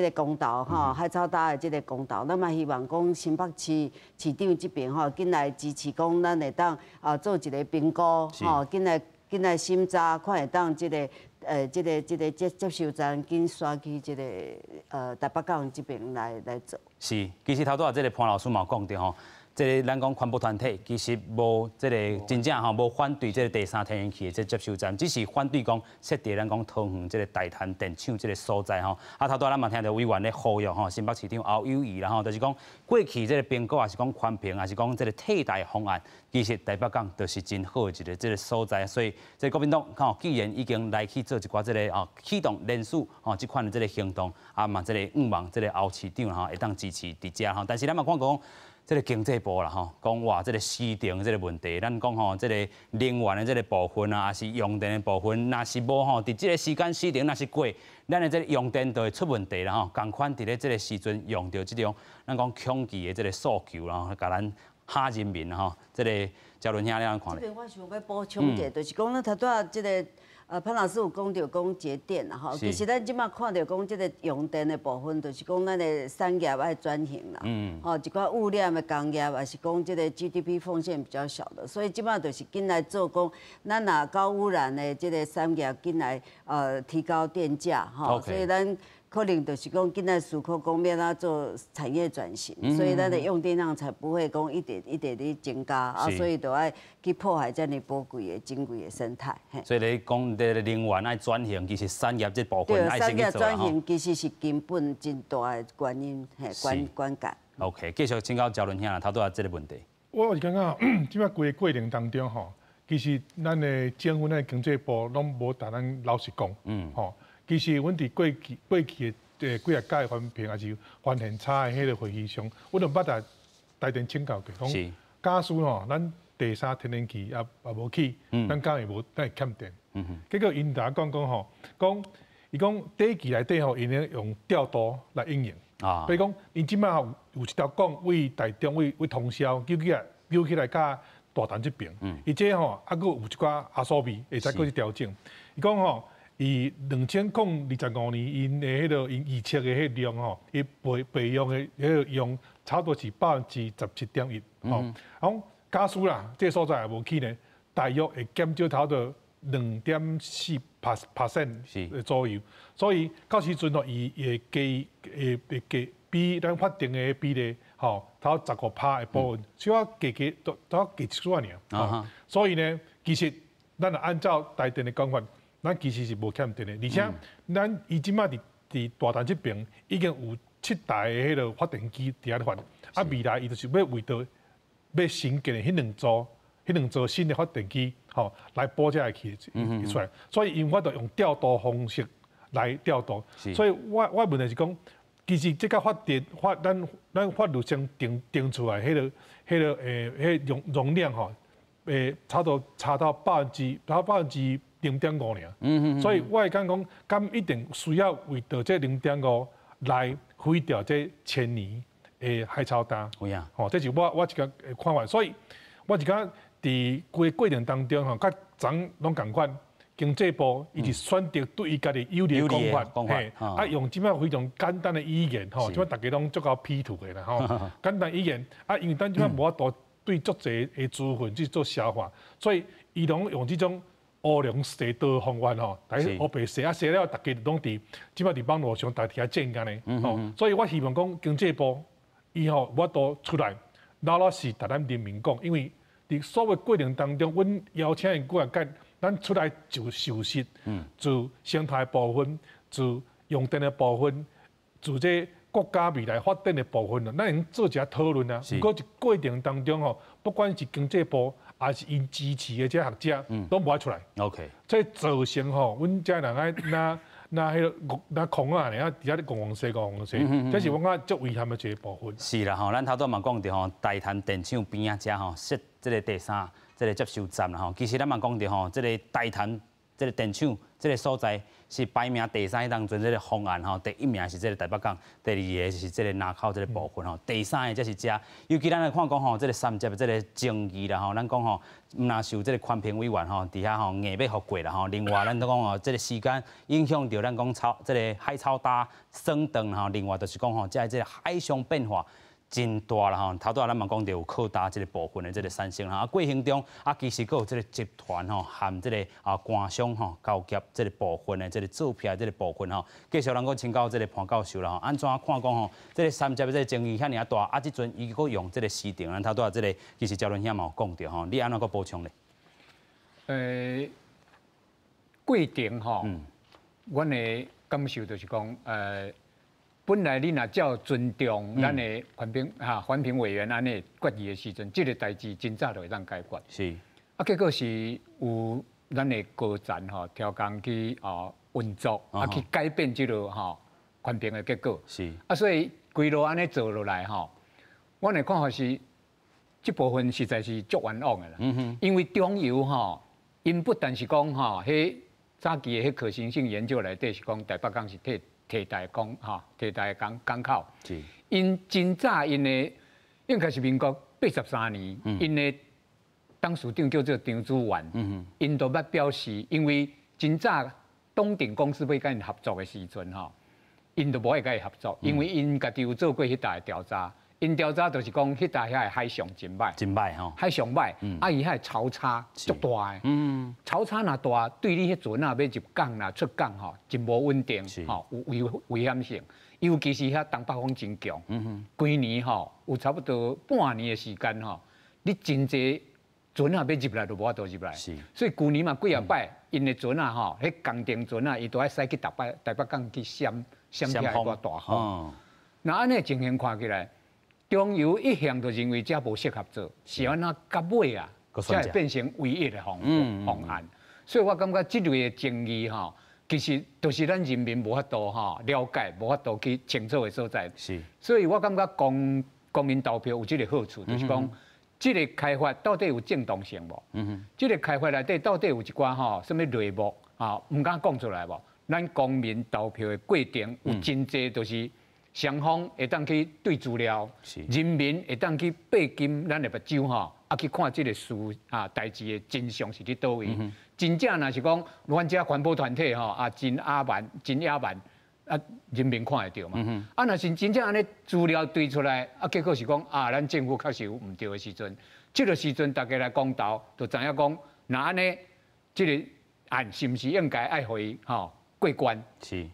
S3: 個公投吼，海草礁的這個公投，咱嘛希望講新北市市長這邊吼，緊來支持講咱會當做一個評估吼，緊來審查，看會當這個。這個接收站緊徙去這個台北港這邊來做。
S1: 是，其實頭拄仔這個潘老師嘛講著吼，這個咱講環保團體其實無這個真正吼無反對這個第三天然氣的這接收站，只是反對講設佇咱講桃園這個大潭電廠這個所在吼。啊，頭拄仔咱嘛聽著委員咧呼籲吼，新北市長侯友宜啦吼，就是講過去這個評估，抑是講環評，抑是講這個替代方案，其實台北港就是真好的一個這個所在。所以這個國民黨吼，既然已經來去做一寡這個啟動連署吼這款的這個行動，啊嘛這個向望這個侯市長吼會當支持佇遮吼。但是咱嘛看講，這個經濟部啦吼，講哇，這個時程這個問題，咱講吼，這個能源的這個部分啊，抑是用電的部分，若是無吼，佇這個時間時程若是過，咱的這個用電就會出問題啦吼。仝款佇咧這個時陣用著這種咱講恐懼的這個訴求啦，共咱嚇人民吼，這個嘉倫兄你按怎看咧？
S3: 這邊我想欲補充一下，就是講咱頭拄仔這個潘老師有講著講節電啦吼，其實咱這馬看著講這個用電的部分，就是講咱的產業愛轉型啦，吼，一寡污染的工業，抑是講這個 GDP 奉獻比較小的，所以這馬就是緊來做講，咱若高污染的這個產業緊來提高電價吼，所以咱可能就是講緊來思考講欲按怎做產業轉型，所以咱的用電量才不會講一點一點的增加啊，所以就愛去破壞這爾寶貴的珍貴的生態。
S1: 所以你講這個能源愛轉型，其實產業這部分愛先去做。
S3: 產業轉型其實是根本真大的原因，嘿，關鍵。
S1: OK，繼續請教嘉倫兄，頭拄仔這個問題。
S4: 我是感覺，這馬規個過程當中吼，其實咱的政府、咱的經濟部攏無共咱老實講，吼。其實阮佇過去的幾仔屆環評，抑是環現差的彼個會議上，阮都捌共台電請教過，講假使吼，咱第三天然氣也無起，咱敢會無咱會欠電？結果𪜶共講講吼，講伊講短期內底吼，𪜶會用調度來應用。啊，比如講，𪜶這馬有一條管對台中對通霄扭起來佮大潭這邊，伊這吼猶閣有一寡壓縮比，會使閣去調整。伊講吼，伊2025年，𪜶的彼個𪜶預測的彼個量吼，伊備用的彼個用差不多是17.1%吼。講假使啦，這個所在也無起呢，大約會減少差不多2.4% 左右。所以到時陣吼，伊會加會加比咱法定的比例吼，差不多15%的部分，小可加加都都加一絲爾。所以呢，其實咱若按照台電的講法，咱其實是無欠電的，而且咱伊這馬佇大潭這邊已經有7台的彼個發電機佇遐咧發，啊未來伊就是欲為著欲新建的彼兩座新的發電機，吼來補這個氣出來，所以𪜶有法度用調度方式來調度。所以我問題是講，其實這個發電法咱法律上定出來彼個容量吼，差不多差到百分之差百分之。0.5爾。所以我會感覺講，敢一定需要為著這0.5來毀掉這千年的海草礁。吼，這是我一個看法。所以我是感覺佇規個過程當中吼，佮昨攏仝款，經濟部伊是選擇對伊家己有利的講法，嘿，啊用這擺非常簡單的語言吼，這擺大家攏足夠 P 圖的啦吼，簡單語言啊，因為咱這擺無法度對足濟的資訊去做消化，所以伊攏用這種烏龍洗刀方法吼，來烏白洗啊洗了，大家攏佇這擺佇網路上大家佇遐戰按呢吼，所以我希望講經濟部伊吼無法度出來老老實實共咱人民講，因為佇所有過程當中，阮邀請伊過來共咱出來就事實，就生態部分，就用電的部分，就這國家未來發展的部分，咱會用做一下討論啊。毋過佇過程當中吼，不管是經濟部，還是𪜶支持的這學者，攏無愛出來。 這造成吼，阮遮人愛若若彼个若空啊，爾佇遐咧戇戇西戇戇西，這是我感覺足遺憾的一個部分。
S1: 是啦吼，咱頭拄嘛講著吼，大潭電廠邊仔遮吼設這个第三這个接收站啦吼，其實咱嘛講著吼，這个大潭這个電廠這个所在是排名第三，彼當陣這个方案吼，第一名是這个台北港，第二個是這个林口這个部分吼，第三个才是遮。尤其咱來看講吼，這个三接的這個爭議啦吼，咱講吼，毋若受這个環評委員吼，佇遐吼硬欲予過啦吼。另外，咱都講吼，這个時間影響著咱講草這个海草礁生長吼，另外就是講吼，這個海上變化真大啦吼，頭拄仔咱嘛講著有擴大這个部分的這个產生啦，啊過程中啊其實閣有這个集團吼和這个啊官商吼勾結這个部分的這个作弊這个部分吼，繼續咱閣請教這个潘教授啦吼，按怎看講吼，這个三接的這个爭議遐爾仔大，啊這陣伊閣用這个時程，咱頭拄仔這个其實焦倫兄嘛有講著吼，你按怎閣補充咧？
S2: 過程吼，阮的感受就是講，本來你若照尊重咱的環評哈環評委員按呢決議的時陣，這个代誌真早就會當解決。啊，結果是有咱的高層吼調工去哦運作，啊去改變這个吼環評的結果。啊，所以規路按呢做落來吼，阮的看法是，這部分實在是足冤枉的啦。因為中油吼，𪜶不但是講吼，彼早期的彼可行性研究內底是講台北港是替代港吼，替代港港口。𪜶真早𪜶的應該是民國83年，𪜶的董事長叫做張子元，𪜶都捌表示，因為真早東鼎公司欲佮𪜶合作的時陣吼，𪜶都無愛佮伊合作，因為𪜶家己有做過彼搭的調查，𪜶調查就是講彼搭遐的海象真歹，
S1: 真歹吼，
S2: 海象歹，啊伊遐的潮差足大的，潮差若大，對你彼船仔欲入港啦、出港吼，真無穩定，吼有危險性，尤其是遐東北風真強，規年吼有差不多半年的時間吼，你真濟船仔欲入來都無法度入來，所以舊年嘛幾仔擺，𪜶的船仔吼，彼工程船仔，伊都愛駛去台北港去閃閃遐一寡大風。若按呢情形看起來，中油一向都認為這無適合做，是按怎到尾啊，才會變成唯一的方案。所以我感覺這類的爭議吼，其實都是咱人民無法度吼了解，無法度去清楚的所在。所以我感覺公民投票有這個好處，就是講這個開發到底有正當性無？這個開發內底到底有一寡吼啥物內幕啊？毋敢講出來無？咱公民投票的過程有真濟，就是雙方會當去對資料，人民會當去閉金咱的目睭吼，啊去看這個事啊代誌的真相是佇佗位。真正若是講，阮這環保團體吼啊真野蠻，真野蠻啊，人民看會著嘛。啊，若是真正按呢資料堆出來，啊結果是講啊，咱政府確實有毋對的時陣，這個時陣大家來公投，就知影講，若按呢這個案是毋是應該愛予伊吼過關？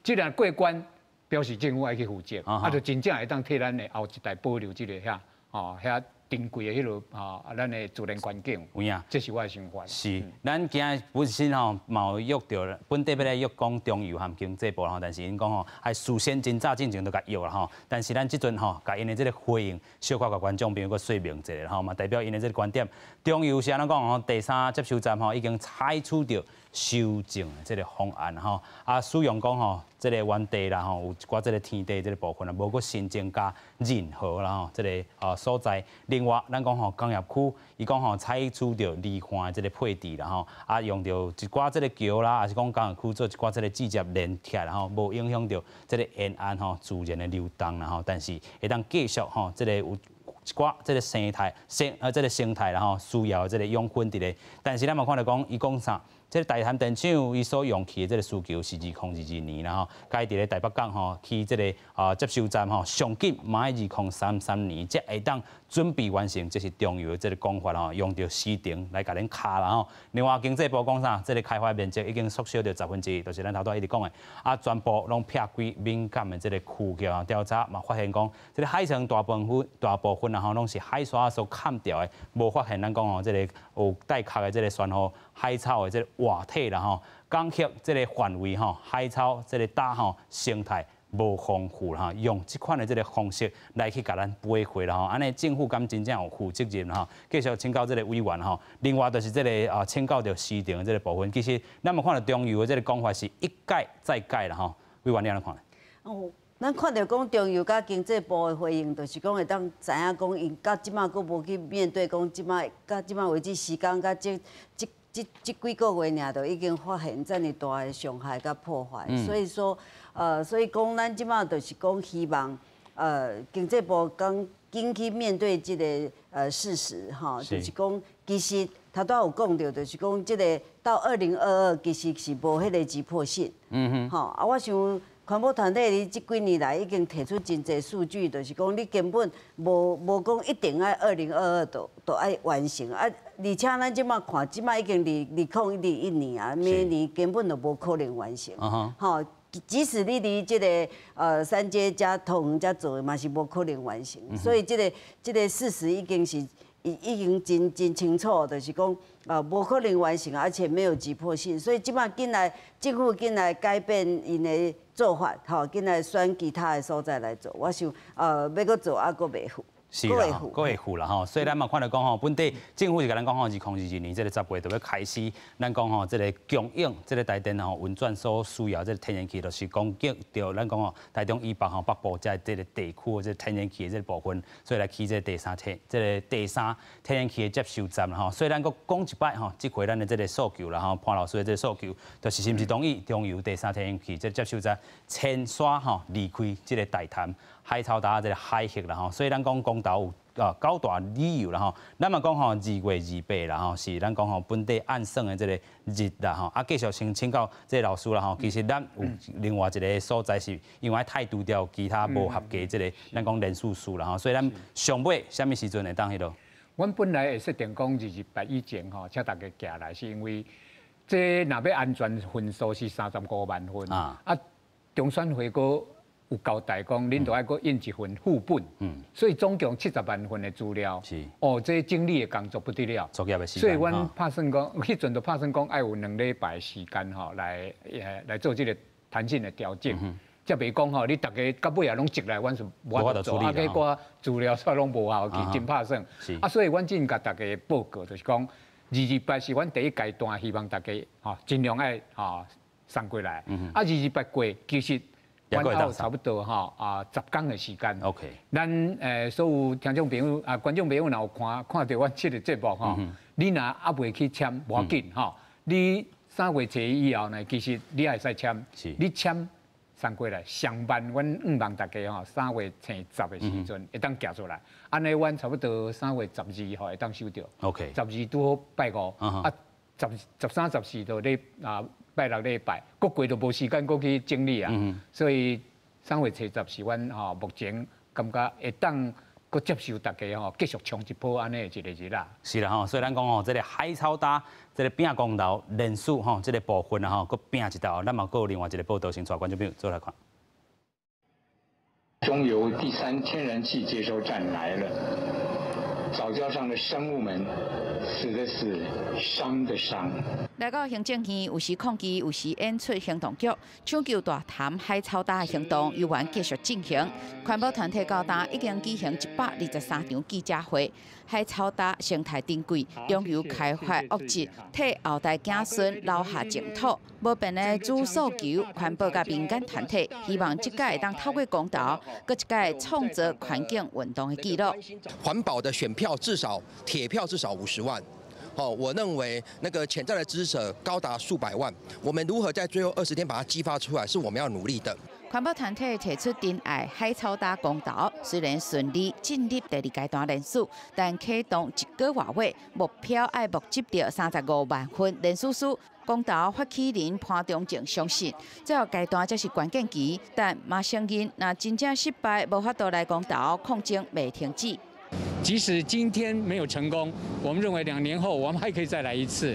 S2: 這若過關，表示政府愛去負責，啊，就真正會當替咱的後一代保留這個遐，吼遐珍貴的彼个吼，啊，咱的自然環境。
S1: 有影，
S2: 這是我的想法。
S1: 是，咱今日本身吼嘛有約著，本底欲來約講中油和經濟部吼，但是𪜶講吼，愛事先真早進前就共約啦吼。但是咱這陣吼，共𪜶的這个回應，小可共觀眾朋友閣說明一下吼，嘛代表𪜶的這个觀點。中油是按怎講吼？第三接收站吼已經採取著。修正的這个方案吼。啊，使用講吼，這个原地啦吼，有一寡這个天地這个部分啊，無閣新增加任何啦吼，這个所在。另外，咱講吼工業區，伊講吼採取著離岸這个配置啦吼，啊用著一寡這个橋啦，抑是講工業區做一寡這个直接連起來吼，無影響著這个沿岸吼自然的流動啦吼，但是會當繼續吼這个有一寡這个生態生呃這个生態啦吼需要這个養分佇咧。但是咱嘛看著講，伊講啥？這个大潭電廠伊所用去的這个需求是2022年啦吼，該佇咧台北港吼起這个接收站吼，上緊嘛愛2033年才會當準備完成，這是中油的這个講法吼，用著時程來共恁卡啦吼。另外經濟部講啥？這个開發面積已經縮小著1/10，就是咱頭拄仔一直講的，啊，全部攏撇開敏感的這个區域啊。調查嘛發現講，這个海床大部分啊吼，攏是海沙所崁掉的，無發現咱講吼這个有帶殼的這个珊瑚海草的這个活體啦吼，港域這个範圍吼，海草這个礁吼生態無豐富啦，用這款的這个方式來去共咱背回啦吼，按呢政府敢真正有負責任吼？繼續請教這个委員吼，另外就是這个請教著時程的這个部分，其實咱嘛看著中油的這个講法是一改再改啦吼，委員你按怎看？
S3: 哦，咱看著講中油佮經濟部的回應，就是講會當知影講，𪜶到這馬閣無去面對講，這馬到這馬為止時間佮這幾個月爾，就已經發現遮爾大的傷害佮破壞，所以說，所以講咱這馬就是講希望，經濟部講緊去面對這個事實，吼，就是講其實頭拄有講著，就是講這个到2022其實是無彼个急迫性，吼，啊，我想環保團體佇這幾年來已經提出真濟數據，就是講你根本無講一定愛2022就愛完成啊，而且咱這馬看，這馬已經2021年啊，明年根本就無可能完成，吼。即使你佇這个三接遮桃園遮做的，嘛是無可能完成。所以這个事實已經是已經真真清楚，就是講無可能完成，而且沒有急迫性。所以這馬緊來政府緊來改變𪜶的做法，吼，緊來選其他的所在來做。我想欲閣做猶閣袂赴。
S1: 是啦，閣會赴啦吼，所以咱嘛看著講吼，本地政府是共咱講吼，2022年這个10月就欲開始，咱講吼，這个供應這个台電吼運轉所需要這个天然氣，就是供給著咱講吼，台中以北吼北部這這个地區的這个天然氣的這个部分，所以來起這个第三天然氣的接收站啦吼。所以咱閣講一擺吼，這回咱的這个訴求啦吼，潘老師的這个訴求，就是是毋是同意中油第三天然氣這個接收站遷徙吼離開這个大潭海草礁這个海域啦吼，所以咱講公投有九大理由啦吼，咱嘛講吼2月28啦吼，是咱講吼本地按算的這个日啦吼，啊繼續先請教這个老師啦吼，其實咱有另外一个所在是因為太除掉其他無合格這个咱講連續數啦吼，所以咱上尾啥物時陣會當彼落？
S2: 阮本來會設定講228以前吼，請大家寄來，是因為這若欲安全份數是35萬份啊，中選會閣有交代講，恁著愛閣印一份副本，所以總共70萬份的資料，哦，這整理的工作不得了，
S1: 作業的時間，
S2: 所以阮拍算講，彼陣就拍算講，愛有2禮拜的時間吼，來做這个彈性的調整，才袂講吼，你逐家到尾也攏積來，阮是無法度做，啊，結果資料煞攏無效去，真拍算。啊，所以阮進共大家報告，就是講228是阮第一階段，希望大家吼盡量愛吼送過來。啊，228過，其實阮還有差不多吼10天的時間。 咱所有聽眾朋友啊、觀眾朋友，若有看著阮這个節目吼，你若猶未去簽，無要緊吼。你3月初一以後呢，其實你也會使簽。你簽送過來，上慢阮向望大家吼，3月初十的時陣會當寄出來。按呢，阮差不多3月12號會當收著。 12拄好拜五，啊，13、14就咧拜六禮拜，閣過就無時間閣去整理啊。所以3月初十是阮吼目前感覺會當閣接受大家吼繼續衝一波按呢一个日啦。
S1: 是啦吼，所以咱講吼，這个海草礁這个拼公投連署吼，這个部分啊吼，閣拼一道，咱嘛閣有另外一个報道，先帶觀眾朋友做來看。
S7: 中油第三天然氣接收站來了。藻礁上的生物們死的死，傷的傷。
S8: 來到行政院，有時抗議，有時演出行動劇，搶救大潭海草礁的行動猶原繼續進行。環保團體到今已經舉行123場記者會，海草礁生態珍貴，中油開發惡質，替後代子孫留下淨土。無變的主訴求，環保佮民間團體希望這屆會當透過公投，閣一屆創造環境運動的紀錄。
S9: 環保的選票至少鐵票至少50萬。哦，我認為那個潛在的支持者高達數百萬，我們如何在最後20天把它激發出來，是我們要努力的。
S8: 環保團體提出珍愛海草礁公投，雖然順利進入第二階段聯署，但啟動一個外月，目標愛募集著35萬份聯署書。公投發起人潘忠政相信，最後階段才是關鍵期，但嘛承認，若真正失敗，無法度來公投，抗爭袂停止。
S2: 即使今天沒有成功，我們認為2年後我們還可以再來一次。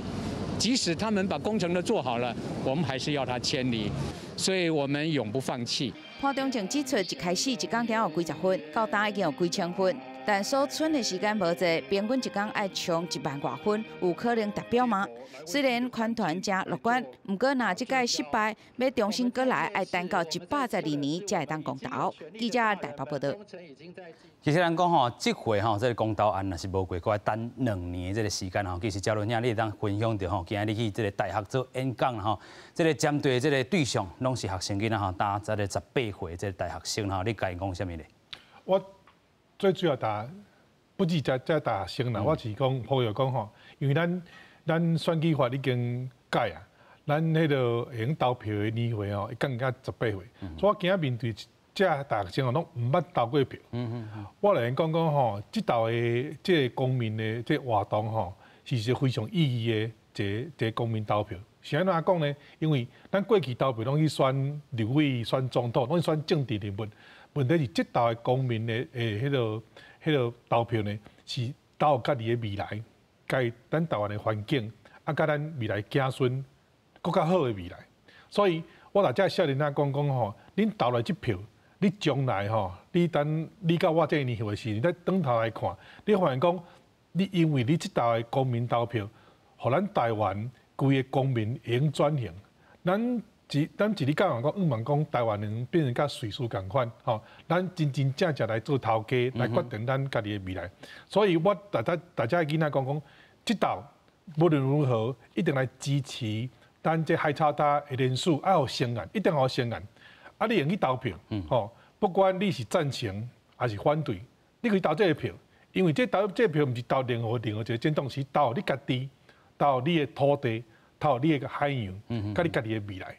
S2: 即使他們把工程都做好了，我們還是要他遷離，所以我們永不放棄。
S8: 潘忠政指出，一開始一工只有幾十份，到今已經有幾千份，但所賰的時間無濟，平均一工愛衝1萬外份，有可能達標嗎？雖然團團誠樂觀，毋過若這屆失敗，欲重新閣來，愛等到112年才會當公投。記者台北報道。
S1: 其實咱講吼，這回吼，這個公投案若是無過，閣愛等2年這個時間吼。其實嘉倫兄，你會當分享著吼，今仔日去這個大學做演講吼，這個針對這個對象攏是學生囡仔吼，達這個18歲這個大學生吼，你共𪜶講啥物咧？
S4: 我最主要大不止這這大學生啦，我是講呼籲講吼，因為咱選舉法已經改啊，咱彼個會用投票的年歲吼，會降到十八歲，所以我今仔面對這大學生哦，攏毋捌投過票。我來講講吼，這道的這個公民的這個活動吼，是一個非常意義的一個一個公民投票。是按怎講呢？因為咱過去投票攏去選立委、選總統，攏去選政治人物。問題是這道的公民的彼個投票呢，是投家己的未來，佮咱台灣的環境，啊，佮咱未來子孫閣較好的未來。所以我來遮少年仔講講吼，恁投來這票，你將來吼，你等你到我這個年歲的時，你再轉頭來看，你發現講，你因為你這道的公民投票，予咱台灣規个公民會用轉型。咱一日到晚講，向望講台灣人變成佮瑞士仝款，吼，咱真真正正來做頭家，來決定咱家己的未來。所以我大家大家囡仔講講，這道無論如何，一定來支持咱這海草礁的聯署，愛予成案，一定予成案。啊，你會用去投票，吼，不管你是贊成還是反對，你可以投這個票，因為這投這個票毋是投任何任何一個政黨，是投你家己，投你的土地，投你的海洋，佮你家己的未來。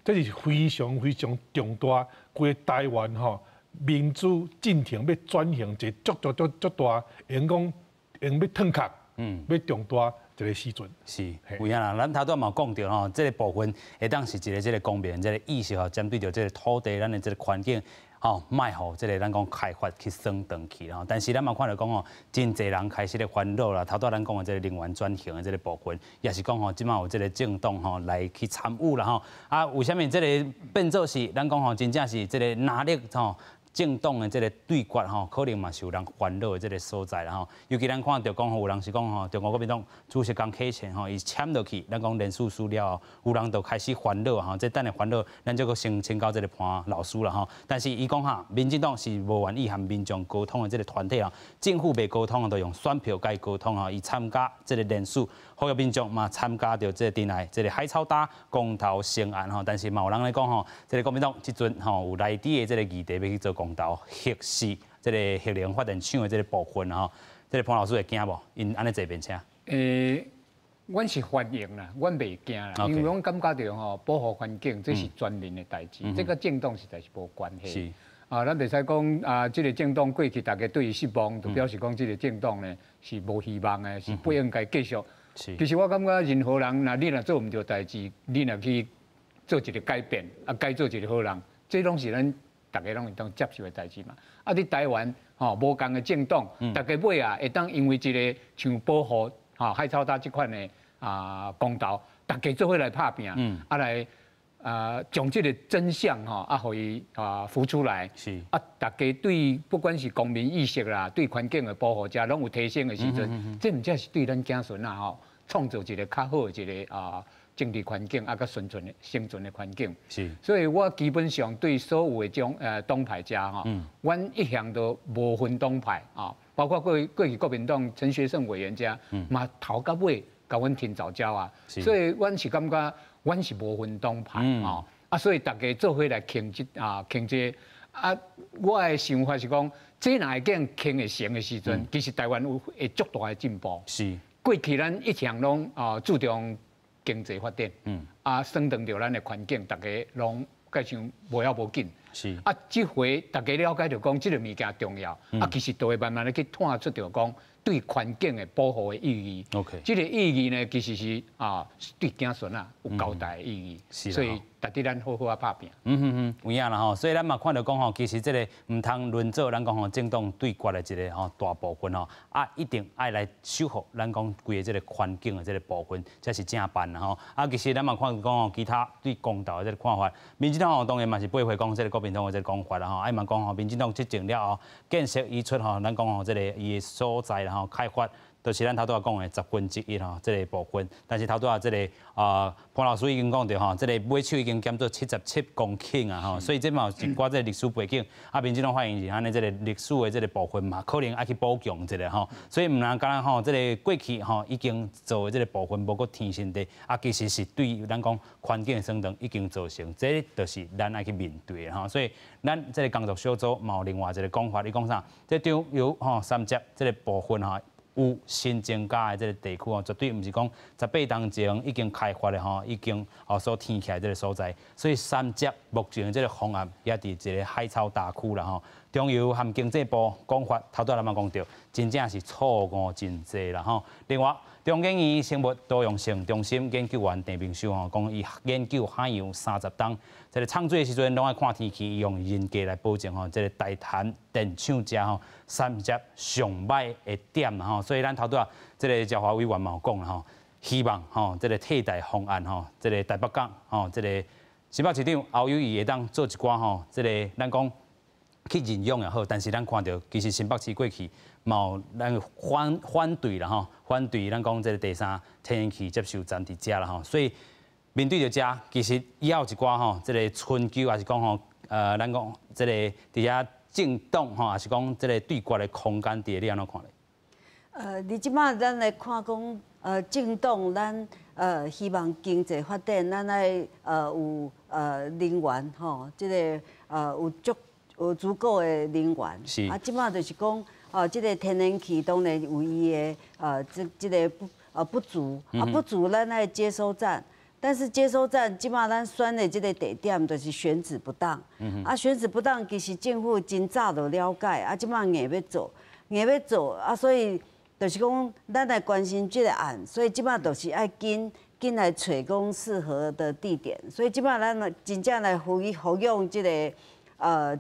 S4: 這是非常非常重大，規个台灣吼民主進程欲轉型一個足足足足大，會用講用欲褪殼，欲重大一個時陣。
S1: 是，有影啦，咱頭拄嘛講著吼，這個部分會當是一個這個公民這個意識吼，針對著這個土地，咱的這個環境。吼，莫予這個咱講開發去耍轉去吼，但是咱嘛看著講吼，真濟人開始咧煩惱啦。頭拄咱講的這個能源轉型的這個部分，也是講吼，這馬有這個政黨吼來去參與啦吼。啊，為啥物這個變做是咱講吼，真正是這個拿力吼？政黨的這個對決吼，可能嘛是有人煩惱的這個所在啦吼。尤其咱看著講吼，有人是講吼，中國國民黨主席江啟臣吼，伊簽落去，咱講聯署書了後，有人就開始煩惱吼。這等下煩惱，咱這個先請教這個潘老師啦吼。但是伊講哈，民進黨是無願意和民眾溝通的這個團體啊，政府袂溝通，就用選票共伊溝通吼。伊參加這個聯署，呼籲民眾嘛參加著這個珍愛這個海草礁公投成案吼。但是嘛有人咧講吼，這個國民黨這陣吼有內底的這個議題欲去做公投核四這個核能發電廠的這個部分吼，這個潘老師會驚無？𪜶按呢坐便車？
S2: 阮是歡迎啦，阮袂驚啦，因為阮感覺著吼，保護環境這是全民的代誌，這佮政黨實在是無關係。啊，咱袂使講啊，這個政黨過去大家對伊失望，就表示講這個政黨呢是無希望的，是不應該繼續。其實我感覺任何人，若你若做毋著代誌，你若去做一個改變，啊，改做一個好人，這攏是咱大家攏會當接受的代誌嘛。啊，佇台灣吼無仝的政黨，大家尾啊會當因為一個像保護吼海草礁這款的啊公投，大家做伙來拍拚，啊來將這個真相吼啊，予伊啊浮出來。啊，大家對不管是公民意識啦，對環境的保護遮攏有提升的時陣，這毋才是對咱子孫啊吼，創造一個較好的一個啊政治環境啊，佮生存的環境。所以我基本上對所有的種黨派遮吼，阮一向都無分黨派啊，包括過去國民黨陳學聖委員遮，嘛頭到尾共阮挺藻礁啊。所以阮是感覺，阮是無分黨派吼，啊，所以大家做伙來傾這啊傾這啊，我的想法是講，這若會經傾會成的時陣，其實台灣有會足大的進步。過去咱一向攏啊注重經濟發展，啊，損斷著咱的環境，大家攏計像無要無緊。啊，這回大家了解著講，這个物件重要，啊，其實都會慢慢的去探出著講對環境的保護的意義。這个意義呢，其實是啊，對子孫啊有交代的意義。所以值得咱好好啊拍拚。
S1: 嗯哼哼，有影啦吼，所以咱嘛看著講吼，其實這个毋通輪做咱講吼政黨對決的一个吼大部分吼，啊，一定愛來守護咱講規个這个環境的這个部分，才是正辦啦吼。啊，其實咱嘛看著講吼，其他對公道的這個看法，民進黨吼當然嘛是背回講這個國民黨的這個講法啦吼，啊嘛講吼，民進黨執政了後，建設移出吼，咱講吼這个伊的所在啦吼，開發。就是咱頭拄仔講的1/10吼，這个部分。但是頭拄仔這个啊潘老師已經講著吼，這个尾手已經減做77公頃啊吼，所以這嘛有一寡這个歷史背景。啊，民進黨發現是按呢，這个歷史的這个部分嘛，可能愛去補強一下吼。所以毋通敢若吼，這个過去吼已經做的這个部分無閣天新地，啊，其實是對咱講環境的損斷已經造成，這就是咱愛去面對的吼。所以咱這个工作小組嘛有另外一个講法，伊講啥？這中油吼三接這个部分吼，有新增加的這个地區哦，絕對毋是講18冬前已經開發的吼，已經哦所填起來這个所在。所以三接目前這个方案也佇一个海草礁區啦吼。中油和經濟部講法，頭拄仔咱嘛講著，真正是錯誤真濟啦吼。另外，中研院生物多樣性中心研究員鄭明修吼，講伊研究海洋30冬，這个藏水的時陣攏愛看天氣，用人格來保證吼，這个台潭電廠遮吼三接上䆀的點吼，所以咱頭拄仔這个趙華委員嘛有講啦吼，希望吼這个替代方案吼，這个台北港吼，這个新北市長侯友宜會當做一寡吼，這个咱講去認養也好，但是咱看著其實新北市過去嘛有咱反對啦吼，反對咱講這个第三天然氣接收站佇遮啦吼，所以面對著遮，其實也有一寡吼，這个春秋抑是講吼，咱講這个佇遐政黨吼，抑是講這个對決的空間，佇你按怎看咧？
S3: 你這擺咱來看講，政黨咱希望經濟發展，咱愛有能源吼，這个有足夠的能源。啊，這擺就是講，哦，這个天然氣當然有伊的這個不足，啊不足，咱愛接收站。但是接收站這擺咱選的這个地點就是選址不當，啊選址不當，其實政府真早就了解，啊這擺硬欲做，硬欲做，啊所以就是講咱來關心這个案，所以這擺就是愛緊緊來揣講適合的地點，所以這擺咱真正來呼籲這个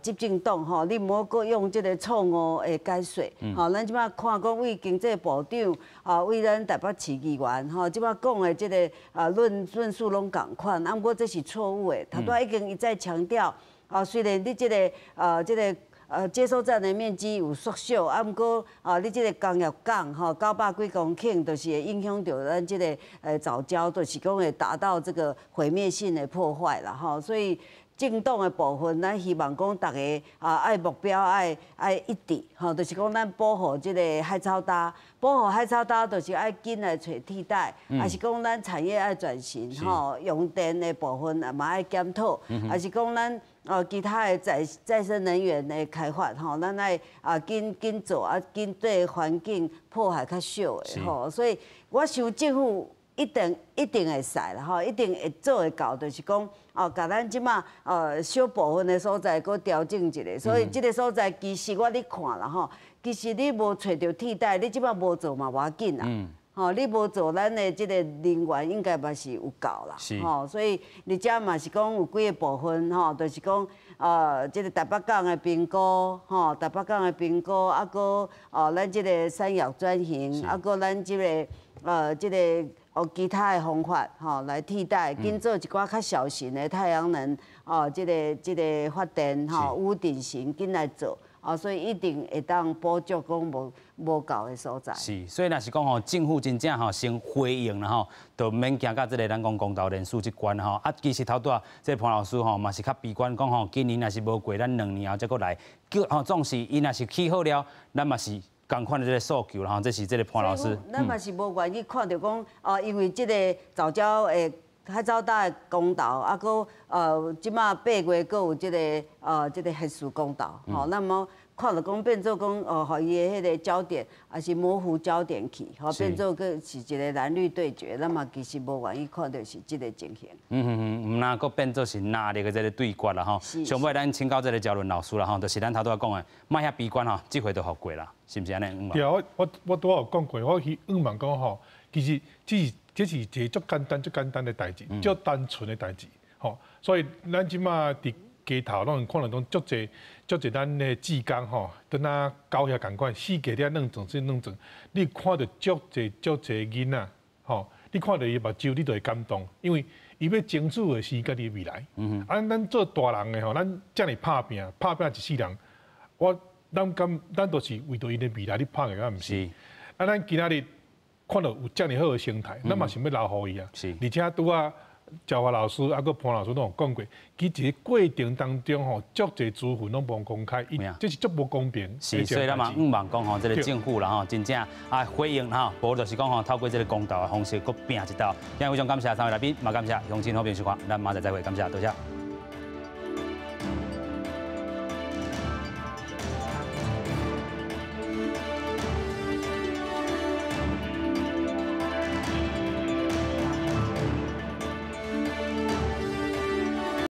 S3: 執政黨吼，你毋好閣用這个錯誤的解說，吼，咱這擺看講為經濟部長，啊，為咱台北市議員，吼，這擺講的這个啊論述攏仝款，啊，毋過這是錯誤的，頭拄仔已經一再強調，啊，雖然你這个接收站的面積有縮小，啊，毋過啊，你這个工業港吼900幾公頃，就是會影響著咱這个藻礁，就是講會達到這個毀滅性的破壞啦，吼，所以政黨的部分，咱希望講逐个啊，愛目標愛一致，吼，就是講咱保護這个海草礁，保護海草礁，就是愛緊來揣替代，抑是講咱產業愛轉型，吼，用電的部分也嘛愛檢討，抑是講咱哦其他的再生能源的開發，吼，咱愛啊緊緊做啊，緊對環境破壞較少的，吼，所以我想政府一定一定會使啦，吼，一定會做會到，就是講哦，共咱這馬小部分的所在閣調整一下，所以這个所在其實我咧看啦，吼，其實你無揣著替代，你這馬無做嘛無要緊啦。吼，你無做，咱的這个能源應該嘛是有夠啦。吼，所以你遮嘛是講有幾个部分，吼，就是講，這个台北港的評估，吼，台北港的評估，啊，閣哦，咱這个產業轉型，啊，閣咱這个。哦其他的方法吼來替代，緊做一寡較小型的太陽能哦，這個發電吼屋頂型緊來做。哦，所以一定會當補足講無夠的所在。
S1: 是，所以若是講吼，政府真正吼先回應啦吼，就免驚到這個咱講公投連署這關吼。啊，其實頭拄仔這個潘老師吼嘛是較悲觀講吼，今年若是無過，咱2年後才閣來。叫吼，總是伊若是起好了，咱嘛是仝款的這個訴求啦吼。這是這個潘老師。
S3: 咱嘛是無願意看著講哦，因為這個藻礁的海藻礁的公投，啊，閣這馬8月閣有這個核四公投，吼，那麼看著講變做講哦，予伊的彼個焦點，也是模糊焦點去，吼，變做閣是一個藍綠對決，咱嘛其實無願意看著是這個情形。
S1: 毋若閣變做是藍綠的這個對決啦，吼。上尾咱請教這個焦倫老師啦，吼，就是咱頭拄仔講的，莫遐悲觀吼，這回就予過啦，是毋是按呢？
S4: 對啊，我拄仔有講過，我希望講吼，其實這是一個足簡單、足簡單的代誌，足單純的代誌，吼。所以咱這馬佇街頭攏會看著講足濟足濟咱的志工吼，佇那搞遐仝款，四界咧弄轉、弄轉，你看著足濟足濟囡仔，吼，你看著伊目睭，你就會感動，因為伊欲爭取的是家己的未來。啊，咱做大人的吼，咱遮爾拍拚，拍拚一世人，我咱敢咱都是為著𪜶的未來咧拍的，敢毋是？啊，咱今仔日看著有遮爾好的生態，咱嘛想欲留予伊啊。而且拄仔趙華老師啊，閣潘老師攏有講過，其實過程當中吼，足濟資訊攏無公開，伊這是足無公平。
S1: 是，所以咱嘛向望講吼，這個政府啦吼，真正啊回應吼，無就是講吼，透過這個公投的方式，閣拚一道。今日非常感謝三位來賓，嘛感謝鄉親好朋友收看，咱明仔載再會，感謝，多謝。